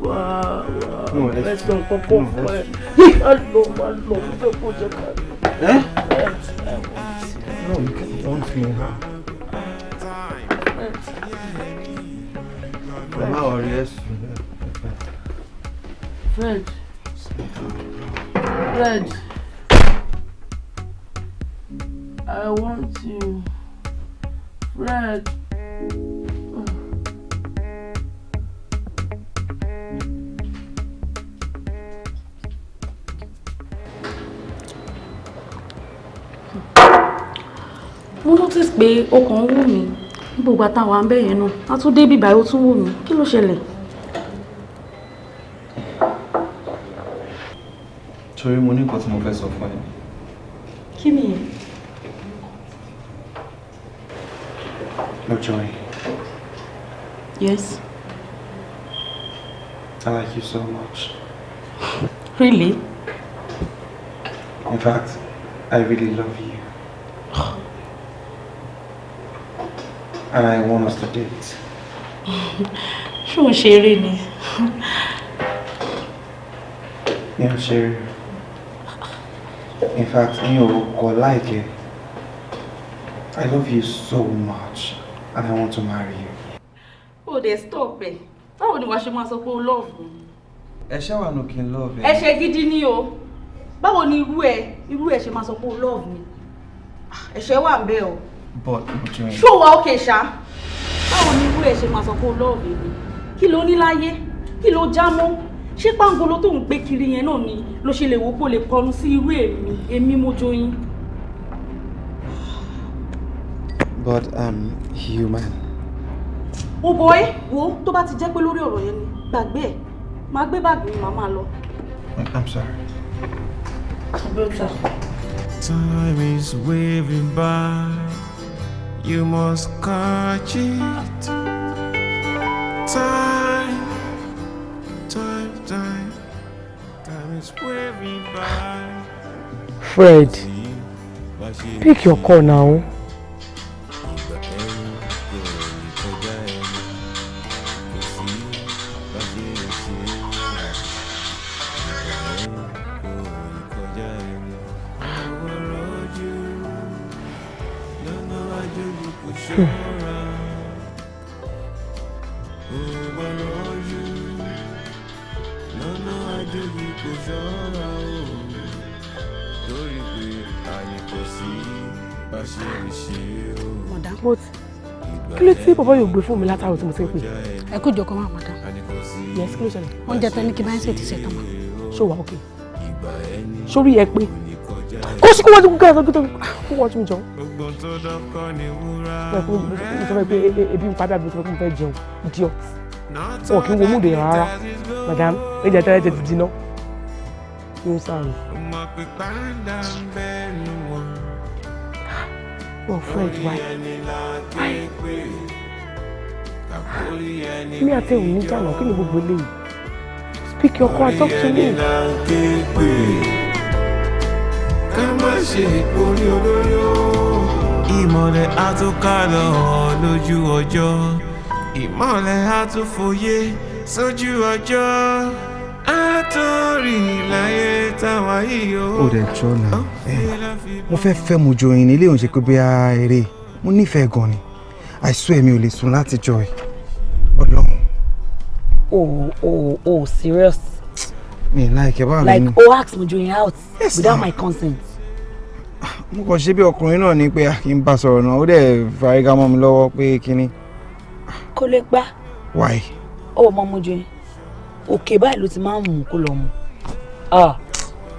Wá wá
No, ẹ
fẹ́
sùn.
sọ kọ́kọ́
No, ẹ
fún ẹ.
sùn.
Má lọ, má lọ, mo fẹ́ kó jẹ ká lọ.
Eh? No, you can't want me now. Ẹ má worry, ẹ sùn.
Fred. Fred. I want you. Fred.
Mo notice pé o kàn ń wò mí Gbogbo àtàwọn à ń bẹ̀ yẹn náà, a tún dé bíbá, ó tún wò mí. Kí ló ṣẹlẹ̀?
Torí mo ní nǹkan tí mo fẹ́ sọ fún ẹ.
Kí nìyẹn?
Mojoyin,
Yes.
I like you so much.
Really?
In fact, I really love you. And I want us to date.
Ṣé ò ń ṣeré ni?
Mi ò ṣeré. In fact, mi ò kọ̀ like ẹ. I love you so much and I want to marry you.
O dẹ̀ stop ẹ̀. Báwo ni wàá ṣe máa sọ pé o love mi?
Ẹ ṣé wà nù kí n love ẹ.
Ẹ̀ṣẹ̀ gidi ni o. Báwo ni irú ẹ ṣe máa sọ pé o love mi? Ẹ̀ṣẹ̀ wà ń bẹ̀ o.
But Mojoyin.
Ṣó wa okay ṣá? Báwo ni irú ẹ ṣe máa sọ pé o love mi? Kí ló ní láyé? Kí ló já mọ́? Ṣé pàǹgolo tó ń gbé kiri yẹn náà ni ló ṣe lè wò pé o lè kọnu sí irú èmi, èmi Mojoyin?
But I'm human.
Oh boy, wo, tó bá ti jẹ́ pé lórí ọ̀rọ̀ yẹn ni, gbàgbé ẹ̀. Máa gbé báàgì mi, màá máa lọ.
I'm sorry.
Better.
Time is waving by, you must catch it. Time, time, time, time is waving by.
Fred, pick your call now.
Ìgbà ẹni kò ní kọjá ẹni, kò sí bá ṣe lè ṣe é. Ìgbà ẹni kò ní kọjá ẹni. Àwọn rọ́jú lọ́nà àjòjì kò ṣọ́ra. Ó bá rọ́jú lọ́nà àjòjì kò ṣọ́ra o. Torí pé àní kò sí bá ṣe lè ṣe é o.
But kí ló tí bàbá yóò gbé fún mi látàrọ tí mo ti ń pè?
Ẹ kú ìjókòó máa, madam.
Yes, kí ló ṣẹlẹ̀?
Oúnjẹ tẹ ní kí bá ń sè ti ṣe tán ma.
Ṣó wà okay? Sórí ẹ pé kó sí kó wájú kó kó kó wájú mi jọ.
Gbogbo tó dọ́kọ́ ni wúrà.
Mo sọ fún ẹ pé ebi ń pa bí àbí mo sọ fún pé mo fẹ́ jẹun. Idiot. Wọn kì í wo mood èèyàn rárá. Madam, ẹ̀jẹ̀ tẹ́lẹ̀ tẹ́ ti jiná. Kí ló ń sáré?
Ọmọ pípa ń dá ń bẹ́ẹ̀nu wọn.
Oh Fred, why?
Why?
Mi àti òun níjà náà, kí ni gbogbo eléyìí? Speak your call, talk to me.
Ká má ṣe orí olórí o. Ìmọ̀lẹ̀ àtúnkálọ̀ lójú ọjọ́. Ìmọ̀lẹ̀ àtúnfòye sójú ọjọ́. Àtòrí láyé táwa yìí o.
Ó dẹ̀ jọ náà. Mo fẹ́ fẹ́ Mojoyin ní ilé òun ṣe pé bí eré. Mo nífẹ̀ẹ́ gan ni. I swear, mi ò lè sùn láti jọ ẹ̀. Ọlọ́run.
Oh, serious?
Mi like ẹ, báwo
Like
ni?
o ask Mojoyin out
Yes,
without
now.
my consent?
Mo kàn ṣe bí ọkùnrin náà ni pé kí n bá sọ̀rọ̀ náà, ó dẹ̀ fàrígá mọ́ mi lọ́wọ́ pé kíní.
Kó lè gbá.
Why?
Ó mọ Mojoyin. Òkè báyìí ló ti máa ń mú kó lọ mu. Ah,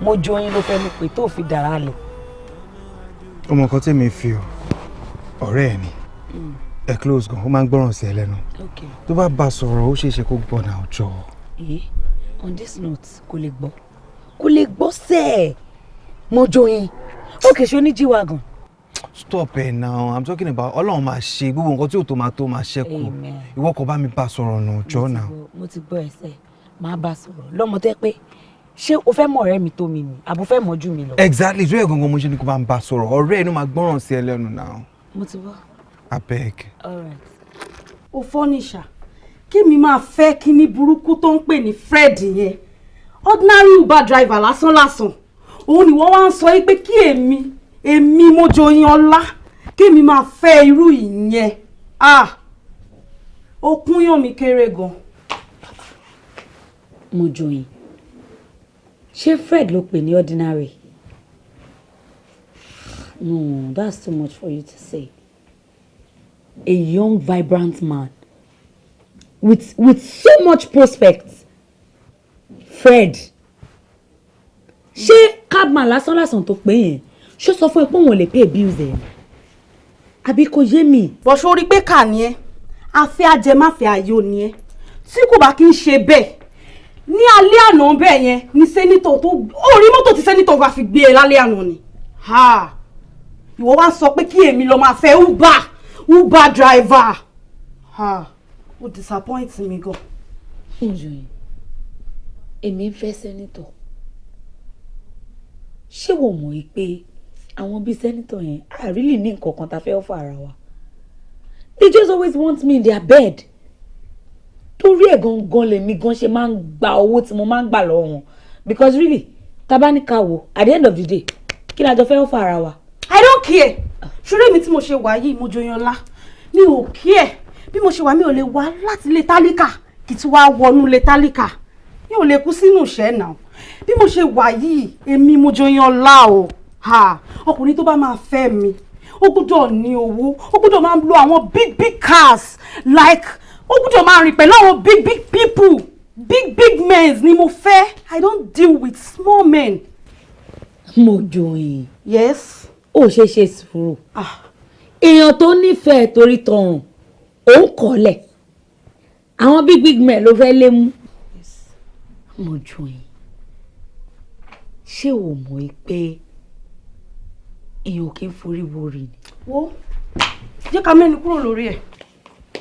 Mojoyin ló fẹ́ mi pé tó fi dàrá lẹ̀.
Ọmọ kan tèmi fi ọ, ọ̀rẹ́ ẹ̀ ni. Ẹ close gan, ó máa ń gbọ́ràn sí ẹ lẹ́nu.
Okay.
Tó bá bá sọ̀rọ̀, ó ṣeé ṣe kó gbọ́ náà, jọ.
Eh, on this note, kò lè gbọ́. Kò lè gbọ́ sẹ́ẹ̀. Mojoyin. Okay, ṣé o ní G-Wagon?
Stop ẹ now, I'm talking about Ọlọ́run máa ṣe gbogbo nǹkan tí ò tó máa tó máa ṣẹ́kù.
Amen.
Ìwọ kò bá mi bá sọ̀rọ̀ náà, jọ náà.
Mo ti gbọ́ ẹsẹ̀, máa bá sọ̀rọ̀. Lọ́mọ tẹ́ pé ṣé o fẹ́ mọ̀ ọ̀rẹ́ mi tó mi ni àbò fẹ́ mọ̀ jù mí lọ?
Exactly, tó yẹ gangan mo ṣe ni kò bá ń bá sọ̀rọ̀. Ọ̀rẹ́ ẹ̀ ló máa gbọ́ràn sí ẹ lẹ́nu náà.
Mo ti gbọ́.
Abeg.
All right.
Ó fọ́ nìṣà, kí mi máa fẹ́ kíní burúkú tó ń pè ní Fred yẹn, ordinary Uber driver lásán lásán, òun ni wọ́n wá ń sọ yìí pé kí èmi Mojoyin Ọlá, kí èmi máa fẹ́ irú ìyẹn. Ah, ó kúnyàn mi kéré gan.
Mojoyin, ṣé Fred ló pè ní ordinary? No, that's too much for you to say. A young, vibrant man with so much prospect. Fred, ṣé cabman lásán lásán tó pé yẹn, ṣó sọ fún ẹ pé òun ò lè pay bills ẹ? Àbí kò yé mi.
Bó ṣó rí pé kà ní ẹ, afẹ́ ajẹmáfẹ́ ayò ni ẹ. Tí kò bá kí ń ṣe bẹ́ẹ̀, ní alẹ́ àná bẹ́ẹ̀ yẹn ni senator tó ó rí mọ́tò tí senator bá fi gbé e lálẹ́ àná ni. Ha! Ìwọ wá sọ pé kí èmi lọ máa fẹ́ Uber driver. Ha! Ó disappoint mi gan.
Mojoyin, èmi ń fẹ́ senator. Ṣé wò mọ̀ yìí pé àwọn bíi senator yẹn I really ní nǹkan kan tá a fẹ́ offer ara wa? They just always want me in their bed. Torí ẹ̀ gangan lèmi gan ṣe máa ń gba owó tí mo máa ń gbà lọ́wọ́ wọn, because really, tabaníkà wo, at the end of the day, kí ni a jọ fẹ́ offer ara wa?
I don't care. Ṣúrẹ́ mi tí mo ṣe wà yìí, Mojoyinọlá, mi ò care. Bí mo ṣe wà, mi ò lè wá láti ilé tálíkà kí tí wàá wọnú ilé tálíkà. Mi ò lè kú sínú ìṣẹ́ náà. Bí mo ṣe wà yìí, èmi Mojoyinọlá o. Ha! Ọkùnrin tó bá máa fẹ́ mi, ó gbọ́dọ̀ ní owó, ó gbọ́dọ̀ máa lo àwọn big big cars, like ó gbọ́dọ̀ máa rìn pẹ̀lú àwọn big big people, big big men ni mo fẹ́. I don't deal with small men.
Mojoyin.
Yes.
Ó ṣe ṣe sùúrù. Èèyàn tó nífẹ̀ẹ́ torí tọrùn, òun kọ́lẹ̀. Àwọn big big men ló fẹ́ lé mú. Mojoyin, ṣé o mọ̀ pé èèyàn kì í forí worì ni?
Wo, jẹ́ ká mẹ́nu kúrò lórí ẹ̀.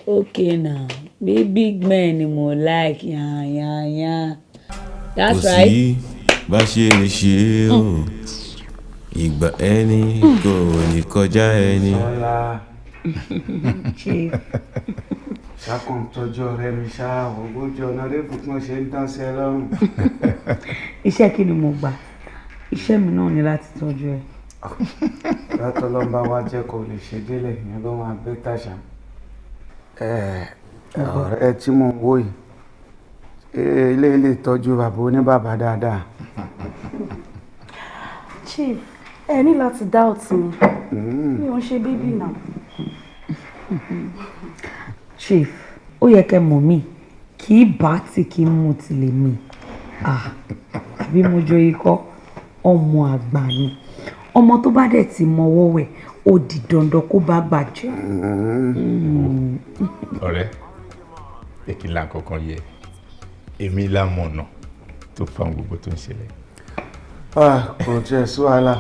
Okay now, big big men ni mo like, yan yan yan. That's
Kò
right.
sí bá ṣe lè ṣe o, ìgbà ẹni kò ní kọjá ẹni.
Sọlá.
Chief.
Ṣàkóń tọ́jú ọ̀rẹ́ mi ṣá, ogójì ọ̀nà rẹ́pù tí wọ́n ṣe ń dán sí ẹ lọ́rùn.
Iṣẹ́ kí ni mo gbà? Iṣẹ́ mi náà ni láti tọ́jú ẹ.
Látọlọ́mbà wa jẹ́ kó lè ṣe délẹ̀, ìyẹn ló máa bẹ́ tàṣà. Ọ̀rẹ́ tí mò ń wò yìí, ilé ilé ìtọ́jú bàbá oníbàbà dáadáa.
Chief, ẹ ní láti doubt mi. Mi ò ń ṣe baby náà.
Chief, ó yẹ kẹ́ mọ̀ mí, kì í bá tí kì í mú tilẹ̀ mi. Ah, àbí mo jọ ikọ́, ọmọ àgbà ni. Ọmọ tó bá dẹ̀ ti mọwọ́ wẹ̀, ó di dandan kó bá gbà jẹ́.
Ọ̀rẹ́, èkìlá kankan yẹ èmi lámọ̀nà tó fa ohun gbogbo tó ń ṣẹlẹ̀.
Ah, kò tiẹ̀ sí wàhálà,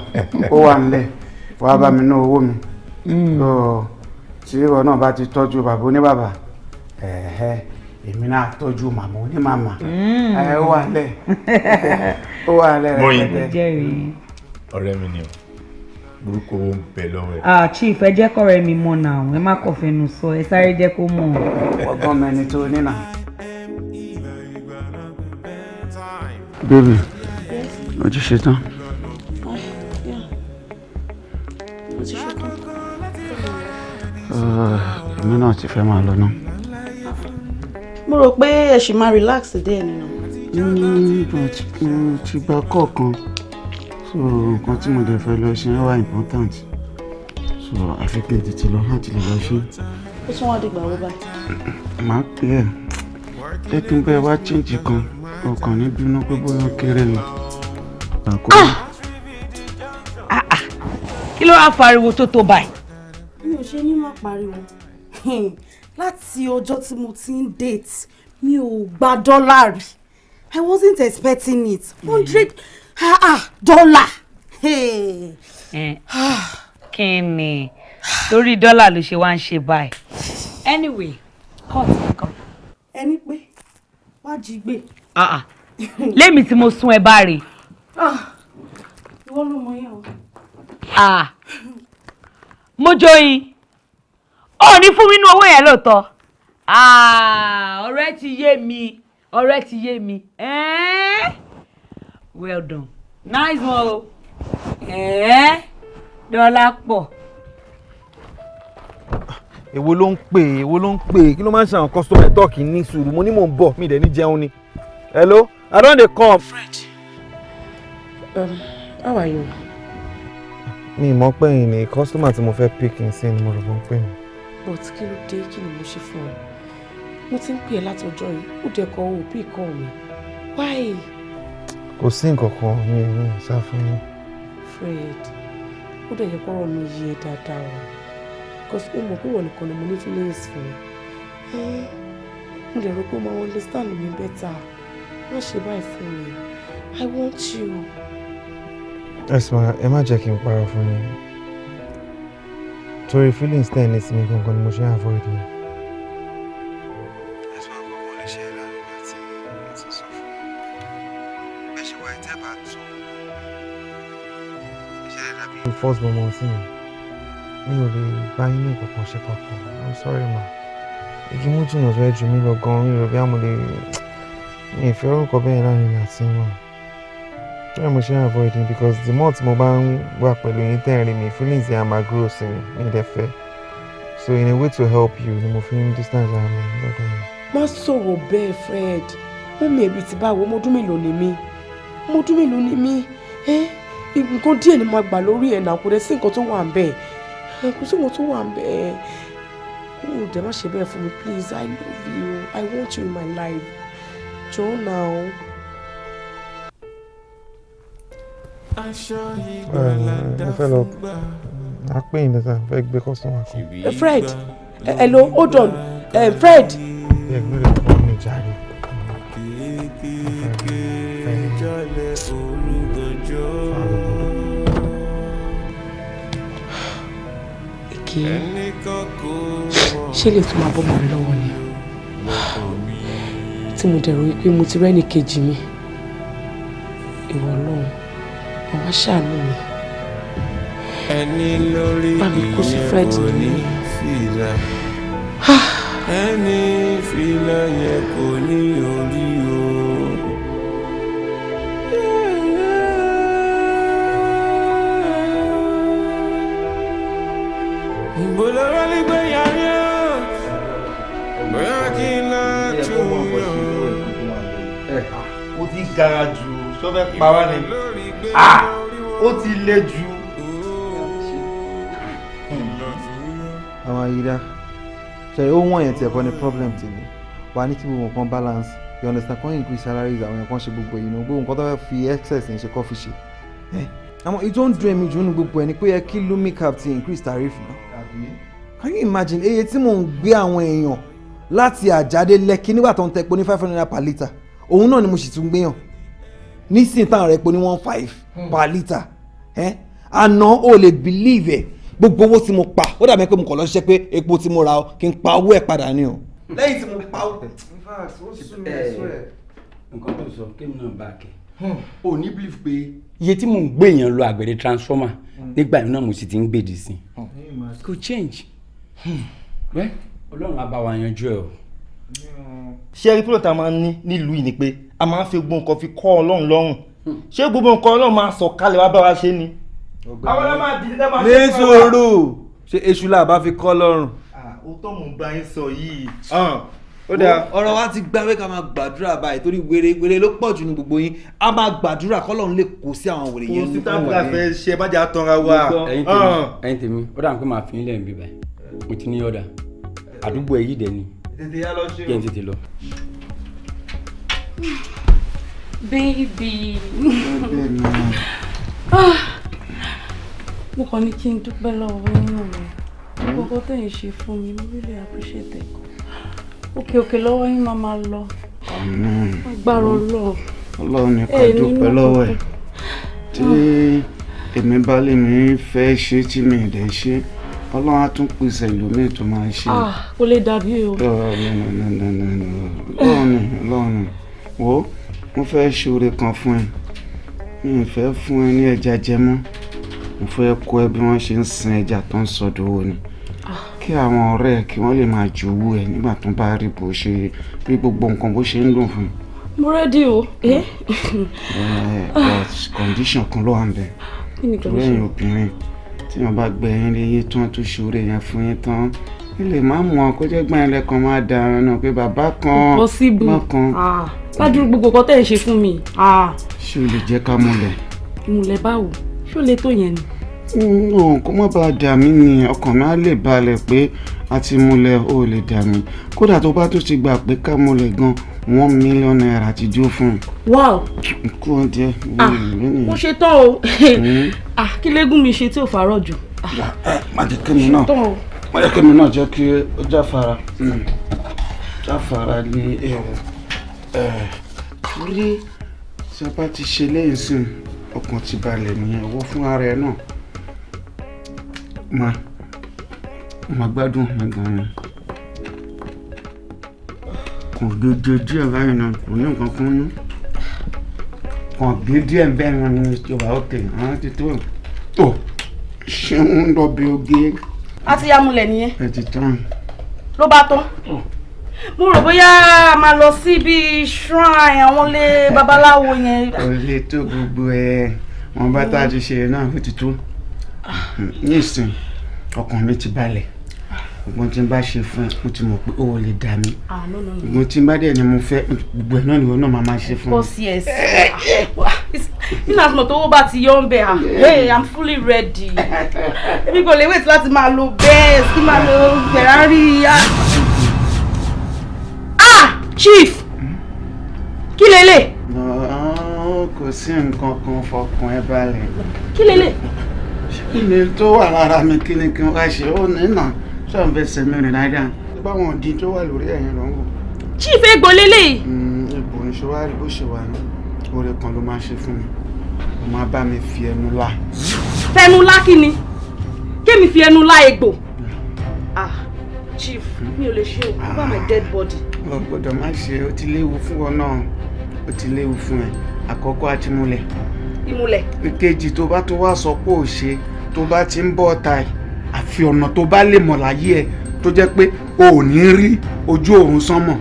ó wà nílẹ̀, wàá bá mi ná owó mi. So, tí ìwọ náà bá ti tọ́jú bàbá oníbàbà, ẹ̀hẹ́, èmi náà tọ́jú màmá onímàmá. Ẹ ó wà nílẹ̀, ó wà nílẹ̀
Mọ́yìn.
rẹpẹtẹ.
Ọ̀rẹ́ mi ni o, burúkú owó ń bẹ lọ́wọ́ ẹ̀.
Ah, Chief, ẹ jẹ́ kọ́rẹ́ mi mọ̀ náà, ẹ má kàn fẹnu sọ, ẹ sáré jẹ́ kó mọ̀.
Ọgbọ́n mẹni tó ní nà. Baby, o ti ṣe tán?
Mo ti ṣe tán.
Èmi náà ti fẹ́ máa lọ náà.
Mo rò pé ẹ ṣì máa relax díẹ̀ nínú.
But mo ti gba kọ̀ọ̀kan, so nǹkan tí mo dẹ̀ fẹ́ lọ ṣe wá important, so àfi kí n tètè lọ láti lè lọ ṣe.
Ó tún wá dìgbà wo báyìí?
Màá pè ẹ́, jẹ́ kí n bẹ́ẹ̀ wá change kan, ọkàn ní bínú pé bóyá ó kéré ni. Àkókò.
Kí ló wá fariwo tó tó báyìí?
Mi ò ṣe ní má pariwo. Láti ọjọ́ tí mo ti ń date, mi ò gba dọ́là rí. I wasn't expecting it. 100 ah ah dollar. Hey.
Kí ni torí dọ́là ló ṣe wá ń ṣe báyìí? Anyway, cut nǹkan.
Ẹni pé wá jí gbé.
Ah ah, lémi tí mo sún ẹ bá rè.
Ah, ìwọ ló mọ yẹn o.
Ah, Mojoyin, ó ní fún mi nínú owó yẹn lóòótọ́. Ah, ọ̀rẹ́ ti yé mi, ọ̀rẹ́ ti yé mi. Eh? Well done, nice one o. Eh? Dọ́là pọ̀.
Èwo ló ń pè? Èwo ló ń pè? Kí ló máa ń ṣe àwọn customer tọ́ọ̀kì ní sùúrù? Mo ní mò ń bọ̀, mi dẹ̀ ní jẹun ni. Hello, I don dey come.
How are you?
Mi mọ̀ pé yìí ni customer tí mo fẹ́ pick n sí ni mo rò bó ń pè mí.
But kí ló dé? Kí ni mo ṣe fún ẹ? Mo ti ń pè ẹ́ látọjọ́ yìí, ó dẹ̀ kọ́ ò bí kọ́ mi. Why?
Kò sí nǹkan kan, mi ò ní sá fún yín.
Fred, ó dẹ̀ yẹ kọ́rọ̀ mi yé ẹ dáadáa o. Because ó mọ̀ pé ìwọ nìkan ni mo ní feelings fún. Mo dẹ̀ rò pé o máa understand me better. Má ṣe báyìí fún mi. I want you.
Esma, ẹ má jẹ́ kí n parọ́ fún yín. Torí feelings tẹ̀ ní sí mi gangan ni mo ṣe ń avoid yín. Esma, gbogbo lè ṣe láàrin ìgbà tí mo ti sọ fún yín. Bẹ́ẹ̀ ṣe wà tẹ́ bá tó ìṣẹ̀lẹ̀ dàbí first born ọmọ sí mi. Mi ò lè bá yín ní nǹkan kan ṣe papọ̀. I'm sorry, ma. Igi mú jìnnà tó ẹ jù mí lọ gan-an, mi ò rò bí àmọ́ lè mi ìfẹ́ orúkọ bẹ́ẹ̀ láàrin mi àti yín, ma. Bẹ́ẹ̀ mo ṣe ń avoid yín because the more tí mo bá ń wà pẹ̀lú yín tẹ́ ń rí mi, feelings yẹn á máa grow sí mi, mi dẹ̀ fẹ́. So in a way to help you ni mo fi ń distance ara mi lọ́dọ̀ yín.
Má sọ̀rọ̀ bẹ́ẹ̀, Fred. Mummy ẹ̀bí ti báwo? Ọmọ ọdún mélòó ni mí? Ọmọ ọdún mélòó ni mí? Ẹ́, nǹkan díẹ̀ ni mo gbà lórí ẹ̀ náà. Kò dẹ̀ sí nǹkan tó wà ń bẹ̀, kò sí nǹkan tó wà ń bẹ̀. Ó dẹ̀ má ṣe bẹ́ẹ̀ fún mi, please. I love you. I want you in my life. Jọ̀ọ́ now.
Mo fẹ́ lọ, a pè yín later, fẹ́ gbé customer kan.
Fred, hello, hold on, Fred.
Ẹ gbọ́dọ̀ kọ́ mi jáde.
Jalè olùgànjọ́.
Èké
Ẹnìkan kò mọ̀.
ṣé lè tún máa bọ́ mọ́ mi lọ́wọ́ ni tí mo dẹ̀rọ wípé mo ti rẹ́ni kejì mi? Ìwọ Ọlọ́run, àwa ṣàánú mi.
Ẹni lórí
Bá mi kó sí
ìyẹn
Fred
kò ní
nínú.
fìlà, ẹni fìlà yẹn kò ní orí o. Ìbò lọ́rọ́ lè gbé yàrá bóyá kí n lọ tún yàn.
Ó ti gara jù, ṣó fẹ́ pa wá ni? Ah, ó ti le jù.
Àwọn àyídá ṣe ó wọ̀n yẹn tiẹ̀ kọ́ ni problem tèmi wà ní kí gbogbo nǹkan balance, you understand? Kan increase salaries àwọn èèyàn kan, ṣe gbogbo èyí, gbogbo nǹkan tó fẹ́ fi excess ń ṣe kọ́ fi ṣe. Àmọ́ èyí tó ń dùn èmi jù nínú gbogbo ẹ̀ ni pé ó yẹ kí Lumicap ti increase tariff náà. Can you imagine iye tí mò ń gbé àwọn èèyàn láti Àjáde Lẹ́kí nígbà tó ń tẹpo ní 500 naira per litre, òun náà ni mo sì tún gbéyàn nísìnyí táwọn rẹ̀ po ní 1.5 per litre? Ẹ́ àná, o lè believe ẹ̀, gbogbo owó tí mo pa, ó dàbí pé mo kàn lọ ṣiṣẹ́ pé epo tí mo ra ọ kí n pa owó ẹ̀ padà ni o. Lẹ́yìn tí mo pa owó. In fact, ó sú mi, I swear.
Nǹkan tó sọ kémi náà bá a kẹ o ní believe pé iye tí mò ń gbé èèyàn lọ àgbẹ̀dẹ transformer nígbà yẹn náà mo sì ti ń gbèdì sí i, kò change. Wẹ́, Ọlọ́run á bá wa yanjú ẹ o.
Ṣé ẹ rí pílọ̀ tá a máa ń ní nílùú yìí ni pé a máa ń fi gbogbo nǹkan fi kọ́ Ọlọ́run lọ́rùn. Ṣé gbogbo nǹkan Ọlọ́run máa sọ kalẹ̀ wá bá wa ṣe ni? Àwọn ọlọ́run máa dìde máa
ní
ṣe fún wa.
sùúrù, ṣe èṣù là bá fi kọ́ lọ́rùn.
Ó tọ́ mò ń bá yín sọ yìí. Ó dáa.
Ọ̀rọ̀ wa ti gbá pé ká máa gbàdúrà báyìí torí wèrè wèrè ló pọ̀ jù ní gbogbo yín. A máa gbàdúrà kọ́lọ́run lè kó sí àwọn wèrè yẹn.
Kò sí tábìlà fẹ́ ṣe, má jẹ́ àtọ́ra wa.
Ẹ̀yin tèmi, ẹ̀yin tèmi, ó dà pé màá fi yín lẹ́yìn bíbá mo ti ní ọ̀dà àdúgbò ẹ̀ yìí dẹ̀ ni.
Tètè yá lọ ṣe o.
Kí n tètè lọ.
Baby. Ah, mo kàn ní kí n dúpẹ́ lọ́wọ́ yín náà ni. Gbogbo tẹ̀yìn ṣe fún mi, mo really appreciate ẹ̀. Òkè òkè lọ́wọ́ yín máa máa lọ. Agbára Ọlọ́run.
Ọlọ́run ní ká
Ẹ ní
dúpẹ́
inú
lọ́wọ́ ẹ̀.
kankan.
Tí èmi bá lè mi fẹ́ ṣe tí mi ì dẹ̀ ṣe, Ọlọ́run á tún pèsè ẹlòmíì tó máa ṣe.
Ah, kò lè dàbí o.
Oh, no, no, no, no, no, no. Ọlọ́run ni, Ọlọ́run ni. Wo, mo fẹ́ ṣoore kan fún ẹ. Mi ì fẹ́ fún ẹ ní ẹja jẹ mọ́. Mo fẹ́ kọ́ ẹ bí wọ́n ṣe ń sin ẹja tó ń sọdowó ni. Kí àwọn ọ̀rẹ́ ẹ kí wọ́n lè máa jowú ẹ nígbà tó bá rí bó ṣe bí gbogbo nǹkan bó ṣe ń dùn fún ẹ.
Mo ready o. Eh?
But condition kan ló wà ń bẹ̀.
Kí ni
Torí
condition?
ẹ̀yin obìnrin, tí wọ́n bá gbẹ yín léyìn tán tó ṣoore yẹn fún yín tán, ẹ lè má mọ̀ kó jẹ́ gbọ́n ẹlẹ́kan máa da ara náà pé bàbá kan
Possible.
má kan.
Ah, ládùúgbò gbogbo nǹkan tẹ̀ ń ṣe fún mi. Ah,
Ṣé o lè jẹ́ ká múlẹ̀?
Ìmùlẹ̀ báwo? Ṣé ó lè tó yẹn ni?
No, kó má bàa dà mí ni. Ọkàn mi á lè balẹ̀ pé a ti múlẹ̀, ó lè dà mí. Kódà tó bá tó ti gbà pé ká múlẹ̀ gan, ₦1 million ti dúró fún un.
Wow.
Kú ọ díẹ̀.
Ah, mo ṣe tán o. Ah, kí légún mi ṣe tí ò fàárọ̀ jù.
Má jẹ́ kí mi náà
Tán o.
Wọ́n yẹ kí mi náà jẹ́ kí ó jáfara. Jáfara ní ẹ̀rọ. Torí tí a bá ti ṣe lẹ́yìn sí ọkàn ti balẹ̀ nìyẹn, ọwọ́ fún ara ẹ náà. Máa gbádùn mi gan-an. Kàn dédé díẹ̀ báyìí náà, kò ní nǹkan kan ní. Kàn gé díẹ̀ bẹ́ẹ̀ náà ní ìjọba òkè, àwọn ti tó. Ó ṣé ń lọ bí oge.
A ti yamulẹ̀ nìyẹn.
Ẹ ti tán.
Ló bá tán. Mo rò bóyá a máa lọ sí bíi shrine àwọn ilé babaláwo yẹn.
Kò lè tó gbogbo ẹ, wọn bá tá a ti ṣe náà ó ti tó. Nísìn, ọkàn mi ti balẹ̀. Gbogbo tí n bá ṣe fún ẹ, mo ti mọ̀ pé ó lè dà mí.
Ah, no, no, no.
Gbogbo tí n bá dẹ̀ ni mo fẹ́, gbogbo ẹ̀ náà ni ìwọ náà máa ṣe fún
mi. Of course, yes. Nínú àtúmọ̀ tó bá ti yọ ń bẹ̀, ah, hey, I'm fully ready. Èmi kò lè wait láti máa lo Benz, kí máa lo Ferrari. Ah, Chief! Kí lélẹ̀?
Kò sí nǹkan kan, fọkàn ẹ balẹ̀.
Kí lélẹ̀?
Kí ni tó wà lára mi, kí ni kí n wá ṣe? Ó nínà ṣé n fẹsẹ̀ mi rìn dáadáa. Báwọn ìdí tó wà lórí ẹ̀yìn ló ń wò.
Chief, egbò lélẹ̀.
Egbò ní ṣe wá rí bó ṣe wà ní. Oore kan ló máa ṣe fún mi. Ó máa bá mi fi ẹnu lá.
Fẹnu lá kí ni? Kémi fi ẹnu lá egbò? Ah, Chief, mi ò lè ṣe o. Over my dead body.
O gbọ́dọ̀ má ṣe, ó ti léwu fún ọ náà. Ó ti léwu fún ẹ. Àkọ́kọ́ àti múlẹ̀.
Ìmúlẹ̀.
Ìkejì, tó bá tó wá sọ pé ò ṣe, tó bá ti ń bọ̀ ọ̀tá ẹ̀, àfi ọ̀nà tó bá lè mọ̀ láyé ẹ̀ tó jẹ́ pé o ò ní rí ojú ọ̀run sánmọ̀.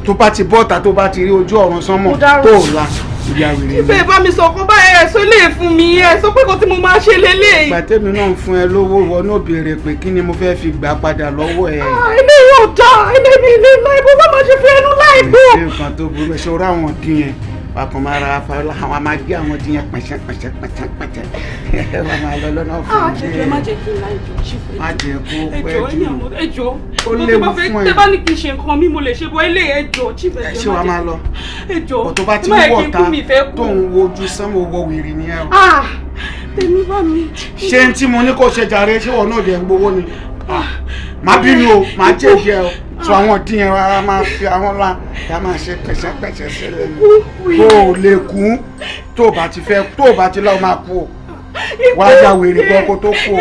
Tó bá ti bọ́ ọ̀tá, tó bá ti rí ojú ọ̀run sánmọ̀ tó ò la, ìyá wèrè ni.
Ìfẹ́ bá mi sọ̀kan báyìí, ẹ̀ sọ lè fún mi, ẹ̀ sọ pé kò tí mo máa ṣe lélẹ̀.
Ìgbà tẹ́mi náà ń fún ẹ lówó, ìwọ náà béèrè pé kí ni mo fẹ́ fi gbà padà lọ́wọ́ ẹ.
Ilé yóò dá ilé mi ilé láì bó bá máa ṣe fi ẹnu láì bó.
Ṣé nǹkan tó burú ẹ ṣe orí àwọn dín yẹn wàá máa ra afárá, àwọn máa gé àwọn dín yẹn pẹ̀ṣẹ̀ pẹ̀ṣẹ̀ pẹ̀ṣẹ̀ pẹ̀ṣẹ̀, wọ́n máa lọ lọ́nà fún
mi. Ẹ má jẹ́ kí n láì jọ, Chief.
Má jẹ́ kó pẹ́ jù,
ẹjọ́
ó léwu fún ẹ.
Tẹ bá ní kí n ṣe nǹkan mi, mo lè ṣe bọ́ ilé, ẹjọ́ Chief, ẹjọ́.
Ṣé wàá máa lọ?
Ẹjọ́.
Bọ̀ tó bá ti wọ̀ ta tó ń wojú sánmọ̀ wọ wèrè ni ẹ o.
Tèmi bá mi.
Ṣé n tí mo ní kó ṣe jàre, ṣé wọn náà dẹ̀ ń gbowó ni? Má bínú o, má jẹ́jẹ́ o. Sọ àwọn dín yẹn rárá, máa fi àwọn lá ya máa ṣe pẹ̀ṣẹ̀pẹ̀ṣẹ̀ sílẹ̀ ni. Kó o lè kú tó o bá ti fẹ́, tó o bá ti lọ́ọ́ máa kú o. Wá ya wèrè gan kó tó kú o.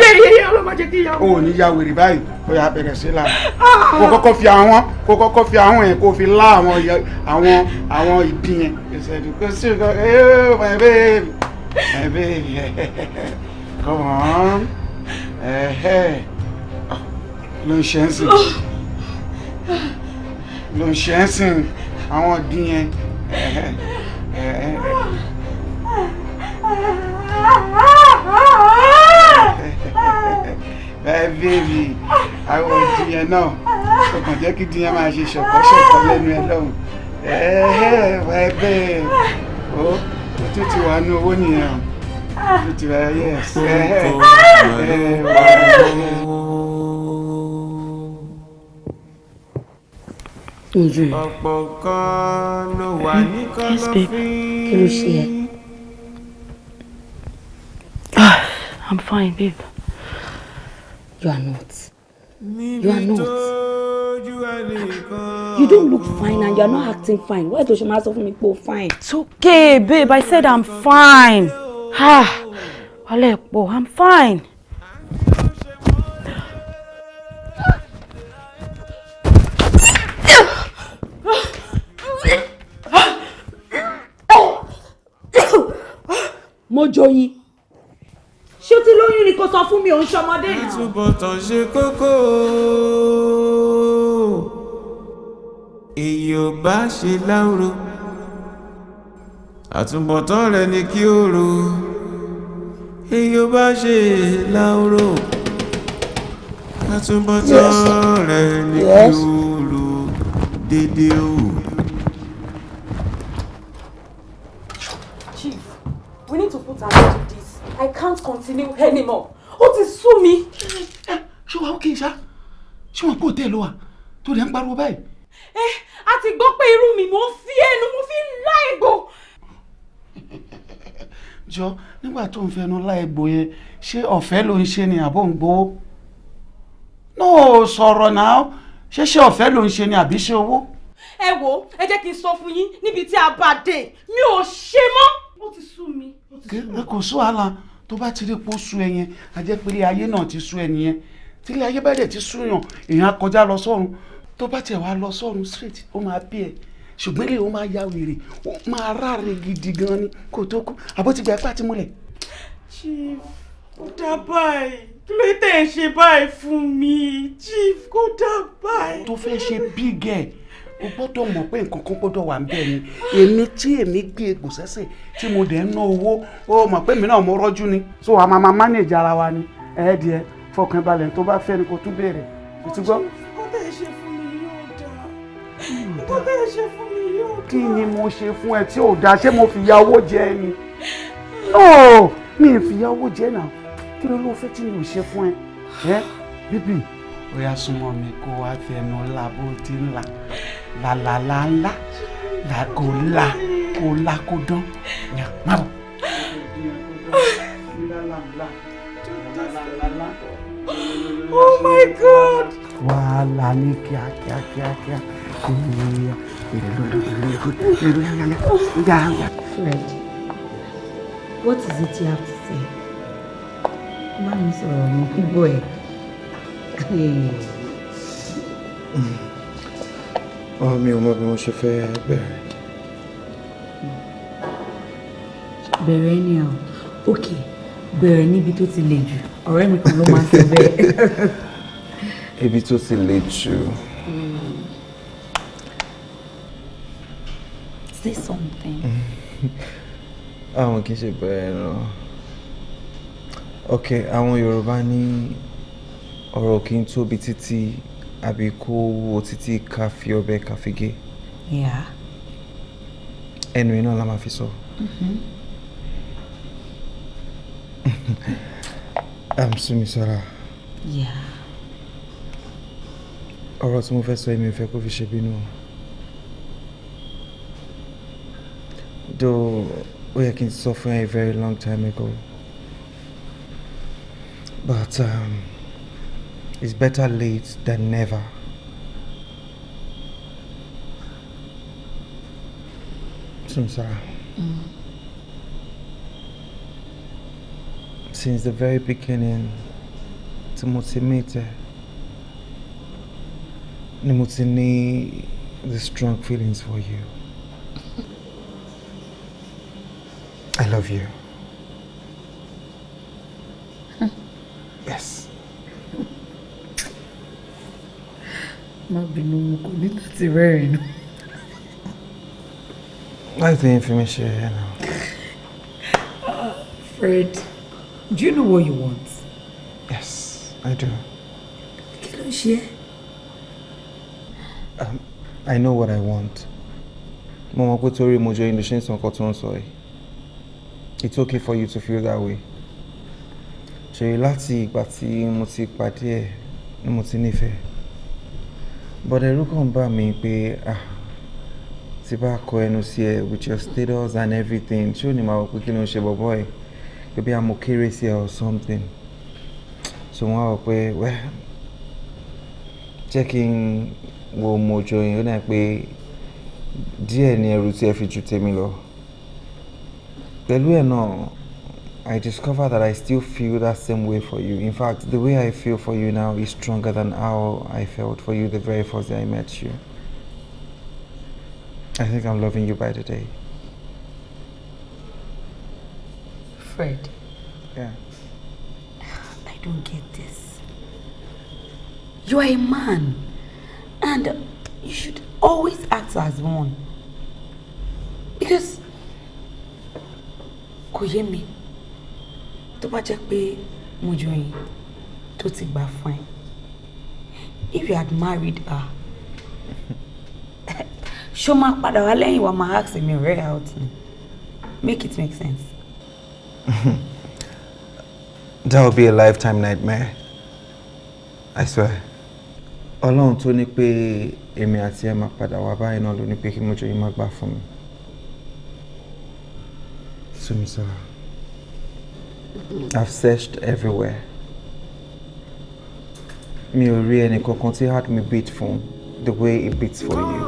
O ò ní ya wèrè báyìí, ó yà bẹ̀rẹ̀ sí la. Kó kọ́kọ́ fi àwọn, kó kọ́kọ́ fi àwọn yẹn, kó fi lá àwọn ìdí yẹn. Kò sí nǹkan, oh my baby, my baby, come on, ló ń ṣe ń sìn, ló ń ṣe ń sìn àwọn ìdí yẹn. Baby, àwọn ìdí yẹn náà, ó kàn jẹ́ kí ìdí yẹn máa ṣe ṣọ̀kọ́ṣọ̀kọ́ lẹ́nu ẹ lọ́hùn. Baby, ó tún ti wà ní owó nìyẹn o, ó ti wà, yes.
Ọ̀pọ̀ kan ló wà ní kọ̀lọ̀fín.
Kí ló ṣe ẹ́?
I'm fine, babe.
You are not. You are not. You don't look fine and you are not acting fine. Why do you máa sọ fún mi pé o fine?
It's okay, babe. I said I'm fine. Ah, wàhálà ẹ̀ pọ̀. I'm fine.
Mojoyin, ṣé o ti lóyún ni? Kò sọ fún mi, ò ń ṣọmọdé náà.
Àtúbọ̀tán ṣe kókó, èyí ò bá ṣe láwùrọ̀, àtúbọ̀tán rẹ̀ ni kí ó ro. Èyí ò bá ṣe láwùrọ̀, àtúbọ̀tán rẹ̀ ni kí ó ro dédé o.
Chief, we need to put an end to this. I can't continue anymore. Ó ti sú mi.
Ṣé wàá ókè ṣá? Ṣé wọn kò tẹ̀ lọ wa tó lè ń pariwo báyìí?
Ẹ a ti gbọ́ pé irú mi mò ń fi ẹnu mo fi ń lá egbò.
Jọ, nígbà tó ń fẹnu lá egbò yẹn, ṣé ọ̀fẹ́ ló ń ṣe ni àbọ̀ ń gbowó? No, sọ̀rọ̀ náà. Ṣé ṣé ọ̀fẹ́ ló ń ṣe ni àbí ṣe owó?
Ẹ wo, ẹ jẹ́ kí n sọ fún yín níbi tí a bá dé, mi ò ṣe mọ́. Ó ti sú mi.
Ẹ kò sí wàhálà. Tó bá ti rí pé ó sú ẹ yẹn, a jẹ́ pé ilé ayé náà ti sú ẹ nìyẹn. Tí ilé ayé bá dẹ̀ ti sú yàn, èèyàn á kọjá lọ sọ́run. Tó bá tiẹ̀ wá lọ sọ́run straight, ó máa bí ẹ. Ṣùgbọ́n ilé ó máa ya wèrè, ó máa ráre gidi gan ni kó tó kú. Àbó ti gba ipá tí múlẹ̀.
Chief, kò dá báyìí. Kí ló tẹ̀ ń ṣe báyìí fún mi? Chief, kò dá báyìí.
Tó fẹ́ ṣe big ẹ̀, o gbọ́dọ̀ mọ̀ pé nǹkan kan gbọ́dọ̀ wà níbẹ̀ ni. Èmi tí èmi gbé egbò sẹ́sẹ̀ tí mo dẹ̀ ń ná owó, ó mọ̀ pé èmi náà mo rọ́jú ni. So a máa manage ara wa ni. Ẹ̀ẹ́dìẹ fọkàn balẹ̀, tó bá fẹ́ ni kò tún béèrè. O ti gbọ́?
Kò tẹ̀ ṣe fún mi yóò dáa. Kò tẹ̀ ṣe fún mi yóò dáa.
Kí ni mo ṣe fún ẹ tí ò dáa? Ṣé mo fi ya owó jẹ ẹ ni? No, mi ì fi ya owó jẹ náà. Kí ló ló fẹ́ tí mi ò ṣe fún ẹ? Ẹ bíbí, ó yá, súnmọ́ mi kó wá fi ẹnu ńlá bó ti ńlá làlàlà ńlá là kó là kó là kó dán. Yà má bọ̀.
Oh my God!
Wàhálà ní kíákíá kíákíá.
Fred, what is it you have to say? Má mi sọ̀rọ̀, mo gbọ́ ẹ̀.
Ọ mi ò mọ bí mo ṣe fẹ́ bẹ̀rẹ̀.
Bẹ̀rẹ̀ anyhow. Ok, bẹ̀rẹ̀ níbi tó ti le jù. Ọ̀rẹ́ mi kan ló máa ń sọ bẹ́ẹ̀.
Ibi tó ti le jù.
Say something.
Àwọn kì í ṣe bẹ̀rẹ̀ lọ. Ok, àwọn Yorùbá ní ọ̀rọ̀ kì í tóbi títí àbí kó wúwo títí ká fi ọbẹ̀ ká fi gé. Ẹnu iná la máa fi sọ. Súnmisọ́lá.
Yeah.
Ọ̀rọ̀ tí mo fẹ́ sọ yìí, mi ò fẹ́ kó fi ṣe bínú o. Though ó yẹ kí n sọ fún ẹ a very long time ago. But it's better late than never. Súnmisọ́lá. Since the very beginning tí mo ti meet ẹ ni mo ti ní the strong feelings for you. I love you. Yes.
Má bínú, mo kò ní láti rẹ́rìn-ín.
Láti yín fi mí ṣe ẹ náà.
Fred, do you know what you want?
Yes, I do.
Kí ló ń ṣe ẹ́?
I know what I want. Mo mọ̀ pé torí mo jẹ́ ilé ṣe ń sọ nǹkan tó ń sọ yìí. It's okay for you to feel that way. Ṣèyí, láti ìgbà tí mo ti pàdé ẹ̀ ni mo ti nífẹ̀ẹ́. But ẹ̀rù kàn bà mí pé, ah, tí bá kọ ẹnu sí ẹ with your status and everything, ṣé ò ní máa wọ pé kí ló ń ṣe bọ̀bọ̀ ẹ̀? Pé bí mo kéré sí ẹ or something. So wọ́n á wọ pé, well, jẹ́ kí n wo mojo yẹn, ó dà pé díẹ̀ ni ẹrù tí ẹ fi ju tèmi lọ. Pẹ̀lú ẹ̀ náà, I discovered that I still feel that same way for you. In fact, the way I feel for you now is stronger than how I felt for you the very first day I met you. I think I'm loving you by the day.
Fred.
Yeah.
I don't get this. You are a man, and you should always act as one. Because kò yé mi, tó bá jẹ́ pé Mojoyin tó ti gbà fún ẹ, if you had married her, ṣó máa padà wá lẹ́yìn wa máa ask mi rare out ni? Make it make sense.
That would be a lifetime nightmare. I swear. Ọlọ́run tó ní pé èmi àti ẹ máa padà wá báyìí náà ló ní pé kí Mojoyin má gbà fún mi. Súnmisọ́lá, I've searched everywhere. Mi ò rí ẹnì kankan tí heart mi beat fún the way it beats for you.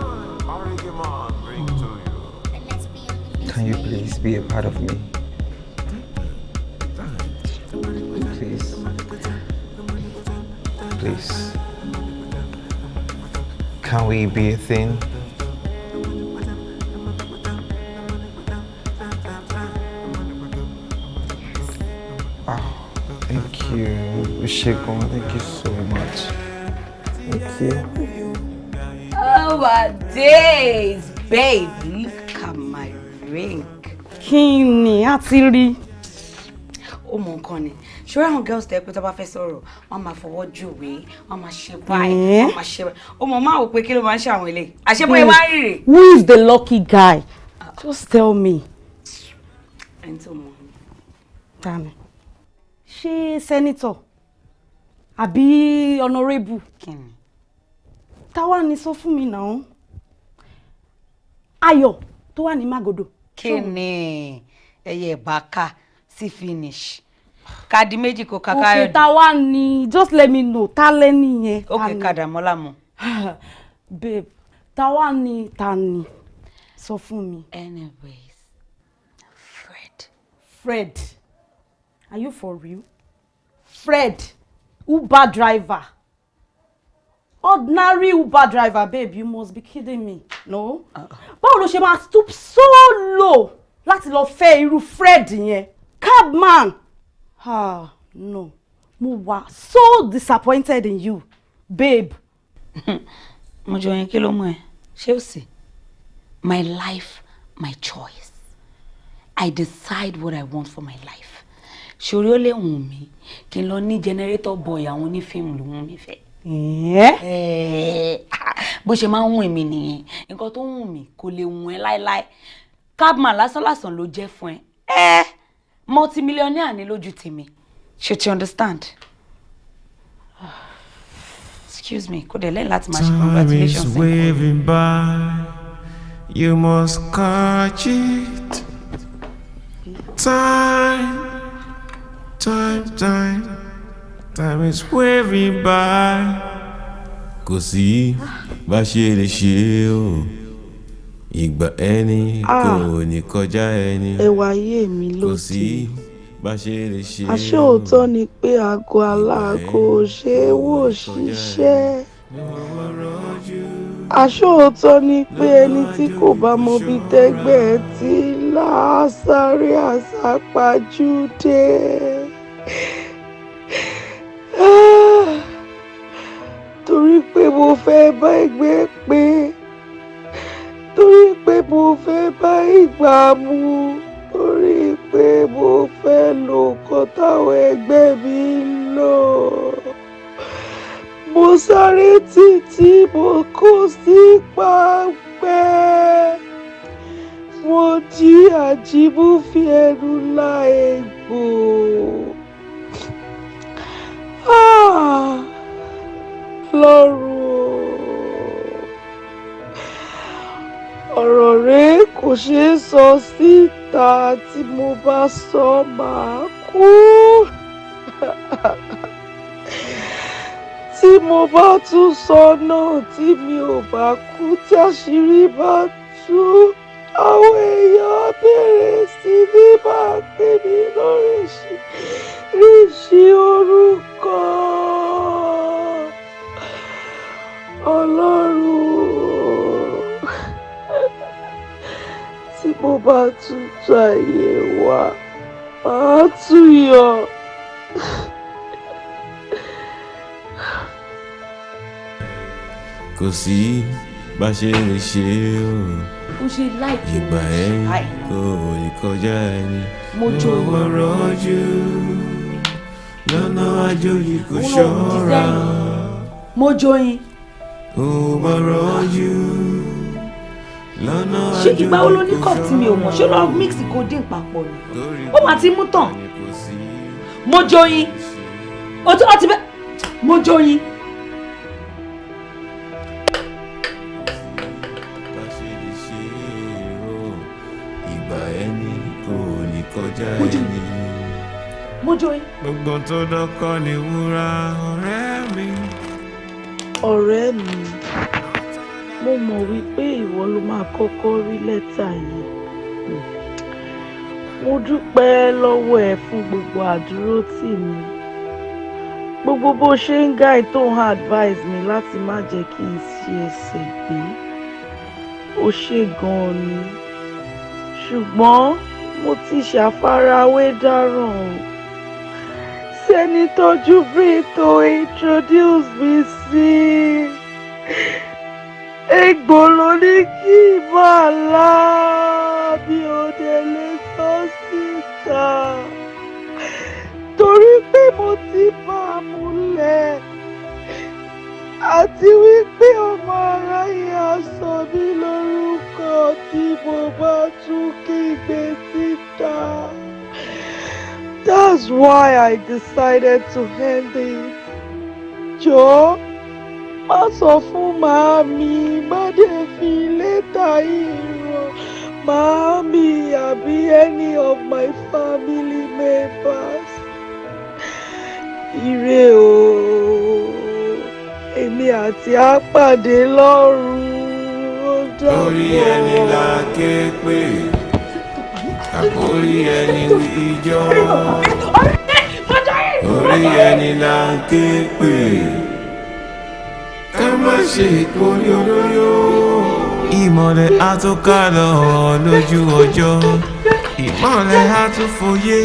Can you please be a part of me? Please. Please. Can we be a thing? Oh, thank you. Ushegun, thank you so much. Thank you.
Oh my days, babe, look at my ring.
Kí ni a ti rí?
Ó mọ nǹkan ni. Ṣé àwọn girls tẹ́ pé tó bá fẹ́ sọ̀rọ̀, wọ́n máa fọwọ́ júwe, wọ́n máa ṣe báyìí, wọ́n máa ṣe báyìí. Ó mọ̀ máa wò pé kí ló máa ń ṣe àwọn eléyìí. Àṣé bóyá wá rí rè.
Who is the lucky guy? Just tell me.
Ẹni tó mọ̀ ni.
Tani. Ṣé senator àbí honourable?
Kí ni?
Táwa ni, sọ fún mi náà. Ayọ̀ tó wà ní Magodo.
Kí ni ẹyẹ ìbáka sí finish? Kadi méjì kò kàkà.
Okay, táwa ni, just let me know. Ta lẹ́ni yẹn?
Ok, Kàdàmọ́lá mọ̀.
Babe, táwa ni, ta ni? Sọ fún mi.
Anyways, Fred.
Fred. Are you for real? Fred, Uber driver. Ordinary Uber driver, babe, you must be kidding me. No? Báwo ló ṣe máa stoop so low láti lọ fẹ́ irú Fred yẹn? Cabman! Ah, no. Mo wà so disappointed in you, babe.
Mo jọ yẹn, kí ló mú ẹ? Ṣé o sì? My life, my choice. I decide what I want for my life. Ṣòrí ó lè wùn mí kí n lọ ní generator boy, àwọn onífíìmù ló wùn mí fẹ́. Bó ṣe máa ń wùn mí nìyẹn. Nǹkan tó wùn mí kò lè wùn ẹ́ láéláé. Cabman lásánlàsàn ló jẹ́ fún ẹ. Ẹ multimillionaire ni lójú tèmi. Ṣé ti understand? Excuse me, kò dẹ̀ lẹ́yìn láti máa ṣe
Time is
congratulations.
waving by. You must catch it. Time, time, time, time is waving by. Kò sí bá ṣe lè ṣe o. Ìgbà ẹni kò ní kọjá ẹni.
Ẹwà ayé mi ló
Kò sí bá ṣe lè ṣe
Àṣé
o.
òótọ́ ni pé aago aláago ò ṣe é wò ṣiṣẹ́? Àṣé òótọ́ ni pé ẹni tí kò bá mọbi tẹ́gbẹ́ ẹ̀ ti là á sáré àsápajúdé? Ah, torí pé mo fẹ́ bá ẹgbẹ́ pé, torí pé mo fẹ́ bá ìgbà mu, torí pé mo fẹ́ lo nǹkan táwọn ẹgbẹ́ mi ń lò, mo sáré títí mo kó sí páńpẹ́, mo jí àjíbú fi ẹnu la egbò. Ah, lọ́rùn o, ọ̀rọ̀ rẹ kò ṣeé sọ síta. Tí mo bá sọ, màá kú. Tí mo bá tún sọ náà, tí mi ò bá kú, tí àṣírí bá tú, àwọn èèyàn á bẹ̀rẹ̀ sí ní máa pè mí lóríṣiríṣi orúkọ. Ọlọ́run o, tí mo bá tún tún ayé wa, màá tún yọ.
Kò sí bá ṣe lè ṣe o.
Ó ṣe láìkí.
Ìgbà ẹni kò ní kọjá ẹni.
Mo jó.
Lọ́wọ́ rọ́jú lọ́nà àjòyí kò ṣọ́ra.
Mo joyin.
Ó bá rọ́jú lọ́nà
Ṣé ìgbà wo ló ní
àjòyí
cup
kò
tí mi ò mọ̀? Ṣé lọ mix codeine papọ̀ ni? Ó mà ti mú tán. Mo joyin. O ti bẹ́. Mo joyin.
Bá ṣe lè ṣe o. Ìgbà ẹni kò ní kọjá ẹni.
Mo joyin.
Gbogbo tó dọ́kọ́ ni wúrà, ọ̀rẹ́ mi.
Ọ̀rẹ́ mi, mo mọ̀ wípé ìwọ ló máa kọ́kọ́ rí lẹ́tà yìí. Mo dúpẹ́ lọ́wọ́ ẹ fún gbogbo àdúrótì mi, gbogbo bó ṣe ń guide tó ń advise mi láti má jẹ́ kí n ṣe ẹsẹ̀ gbé. Ó ṣe gan-an ni, ṣùgbọ́n mo ti ṣàfarawé dáràn o. Senator Jubril tó introduce mi sí egbò ló ní kí n máa lá, bí ó dé lè sọ síta torí pé mo ti bá a múlẹ̀ àti wípé ọmọ aráyé á sọ mí lórúkọ tí mo bá tún kígbe síta. That's why I decided to end it. Jọ̀ọ́, má sọ fún màámi, má dẹ̀ fi lẹ́tà yìí rán màámi àbí any of my family members. Ire o, èmi àti á pàdé lọ́run, ó dàbọ̀.
Orí ẹni là ké pè, àkórí ẹni ìjọ. Orí ẹni là ké pè, ká má ṣe kórí olórí o. Ìmọ̀lẹ̀ àtúnkálọ̀ lójú ọjọ́, ìmọ̀lẹ̀ àtúnfòye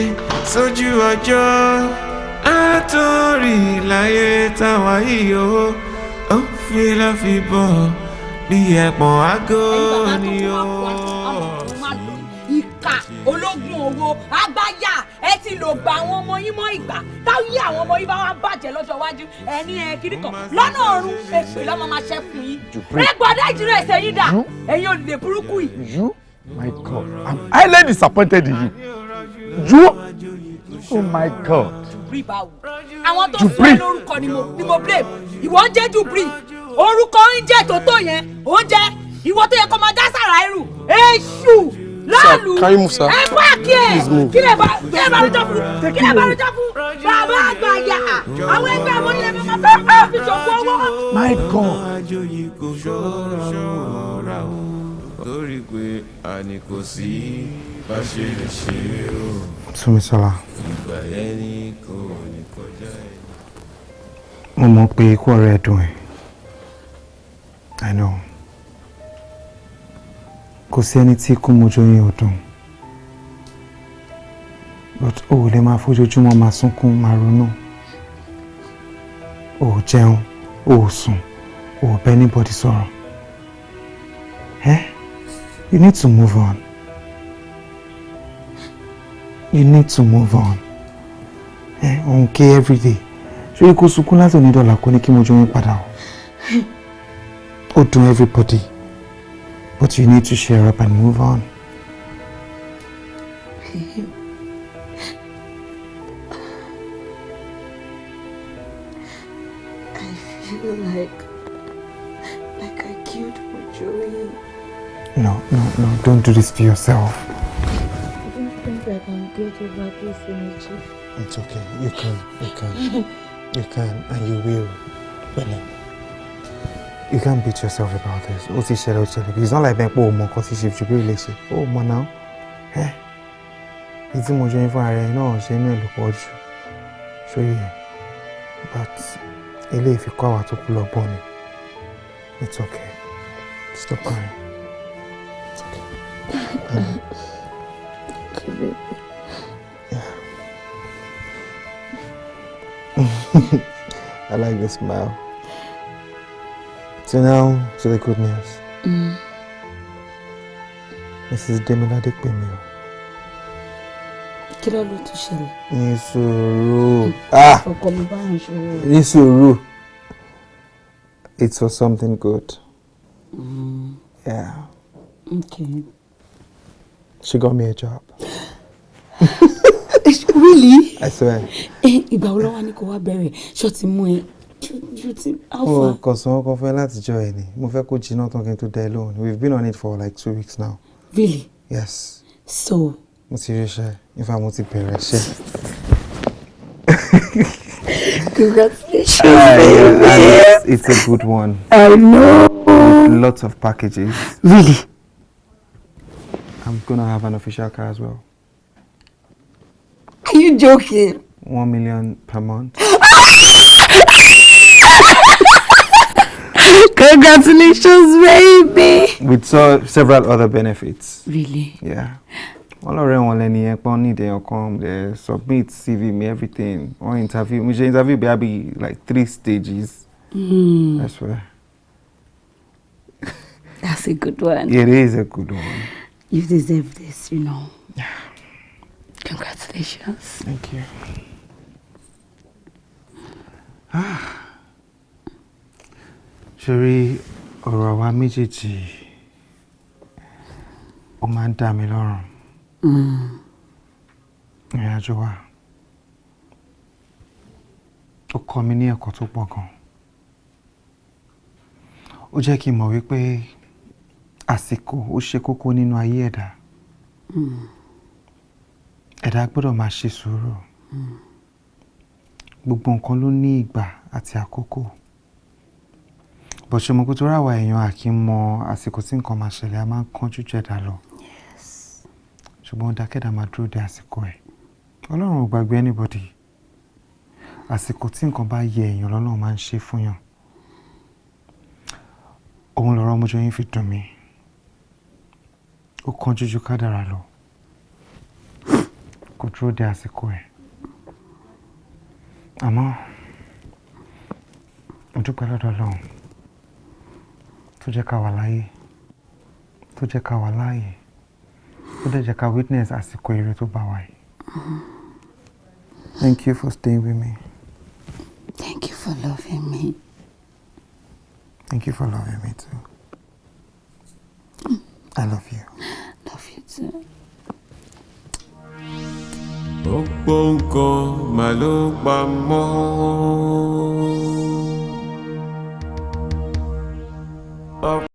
sójú ọjọ́. Àtòrí láyé táwa yìí o, ó fi lọ́ fi bọ̀ bí ẹ̀pọ̀n àgọ́ ni o.
Ìkà ológun owó agbáyà, ẹ ti lò gba àwọn ọmọ yín mọ́ ìgbà táyé àwọn ọmọ yín bá wá bàjẹ́ lọ́jọ́ iwájú, ẹ ní ẹ kiri kan lọ́nà ọ̀run, èpè lọ́mọ máa ṣẹ́ fún yín. Ẹ gbọ́dọ̀ ìjìnlẹ̀ ẹsẹ̀ yín dà, ẹ̀yin olè burúkú yìí.
You, my God, I'm highly disappointed in you. You, oh my God.
Jubri báwo? Àwọn tó fún ẹ lórúkọ ni mo blame. Ìwọ ń jẹ́ Jubri, orúkọ ń jẹ́ tòótọ́ yẹn, ó ń jẹ́ ìwọ tó yẹ kó máa dá sàrà irú èṣù láàlú. Ẹ páàkì ẹ, kí lè bá rújọ fún, kí lè bá rújọ fún bàbá àgbàyà, àwọn ẹgbẹ́ àwọn ilé mímọ́ fẹ́ fẹ́ fi ṣòfò owó.
My God.
Torí pé àní kò sí bá ṣe lè ṣe o.
Súnmisọ́lá.
Ìgbà yẹn ni kò ní kọjá ẹ.
Mo mọ̀ pé ikú ọ̀rẹ́ ẹ dùn ẹ́. I know. Kò sí ẹni tí ikú mojú yín ò dùn. But o ò lè máa fojoojúmọ́ máa sunkún, máa ronú. O ò jẹun, o ò sùn, o ò bá anybody sọ̀rọ̀. Eh? You need to move on. You need to move on. Eh? Òun ké everyday. Ṣé kó sunkún láti onídọ̀là kó ní kí mojú yín padà o? Ó dùn everybody. But you need to cheer up and move on.
I feel like I killed Mojoyin.
No, no, no, don't do this to yourself.
I don't think I can get over this energy.
It's okay. You can, you can. You can, and you will. Bella, you can't beat yourself about this. Ó ti ṣẹlẹ̀, ó ṣẹlẹ̀. It's not like bẹ́ẹ̀ pé o mọ̀ nǹkan tí Chief Jubril lè ṣe. Ó mọ̀ náà. Ẹ́ ìtí mo jẹ́ fún ara ẹ̀ náà ṣe inú ẹ̀ ló pọ̀ jù. Ṣóyè ẹ̀. But eléyìí fi kọ́ àwa tó kú lọ́gbọ́n ni. It's okay. Stop crying. It's okay.
Thank you, baby.
Yeah. I like the smile. So now to the good news. Mrs. Demilade pè mí o.
Kí ló ló tún ṣẹlẹ̀?
Ní sùúrù. Ah!
Ọkọ mi bá ń ṣòro.
Ní sùúrù. It's for something good. Yeah.
Okay.
She got me a job.
Really?
I swear.
Ìgbà wo ló wá ní kó wá bẹ̀rẹ̀? Ṣó ti mú ẹ? Ṣó ti how
Mo
far?
kàn sọ ọkọ fẹ́ láti jọ ẹ ni. Mo fẹ́ kó jiná tán kí n tó dá ẹ lóhùn. We've been on it for like 2 weeks now.
Really?
Yes.
So?
Mo ti rí iṣẹ́. In fact, mo ti bẹ̀rẹ̀ iṣẹ́.
Congratulations,
Yeah,
baby.
And it's a good one.
I know.
With lots of packages.
Really?
I'm gonna have an official car as well.
Are you joking?
1 million per month.
Congratulations, baby.
With so, several other benefits.
Really?
Yeah. Wọ́n lọ́rẹ́ wọn lẹ́ni yẹn pọ́n ní ìdẹ̀yàn kan, they submit CV mi, everything, wọ́n interview mo, ṣe interview bí i like three stages. I swear.
That's a good one.
It is a good one.
You deserve this. Congratulations.
Thank you. Ah. Ṣorí ọ̀rọ̀ àwa méjèèjì, ó máa ń dá mi lọ́rùn. Ìrìn àjò wa, ó kọ́ mi ní ẹ̀kọ́ tó pọ̀ gan. Ó jẹ́ kí n mọ̀ wípé àsìkò ó ṣe kókó nínú ayé ẹ̀dá. Ẹ̀dá gbọ́dọ̀ máa ṣe sùúrù. Gbogbo nǹkan ló ní ìgbà àti àkókò. Bó ṣe mọ̀ pé torí àwa èèyàn a kì í mọ àsìkò tí nǹkan máa ṣẹlẹ̀, a máa ń kánjú jẹ̀dá lọ. Ṣùgbọ́n ó dáa kẹ́dàá máa dúró de àsìkò ẹ̀. Ọlọ́run ò gbàgbé anybody. Àsìkò tí nǹkan bá yẹ èèyàn lọ́lọ́run máa ń ṣe fún yàn. Òun lọ̀rọ̀ Ọmọjọyìn fi dùn mí. Ó kánjú ju kádàrá lọ. Kò dúró de àsìkò ẹ̀. Àmọ́ mo dúpẹ́ lọ́dọ̀ Ọlọ́run tó jẹ́ ká wà láyé, tó jẹ́ ká wà láàyè, tó dẹ̀ jẹ́ ká witness àsìkò ire tó bá wa yìí. Thank you for staying with me.
Thank you for loving me.
Thank you for loving me too. I love you.
Love you too.
Ọ̀pọ̀ nǹkan mà ló pamọ́.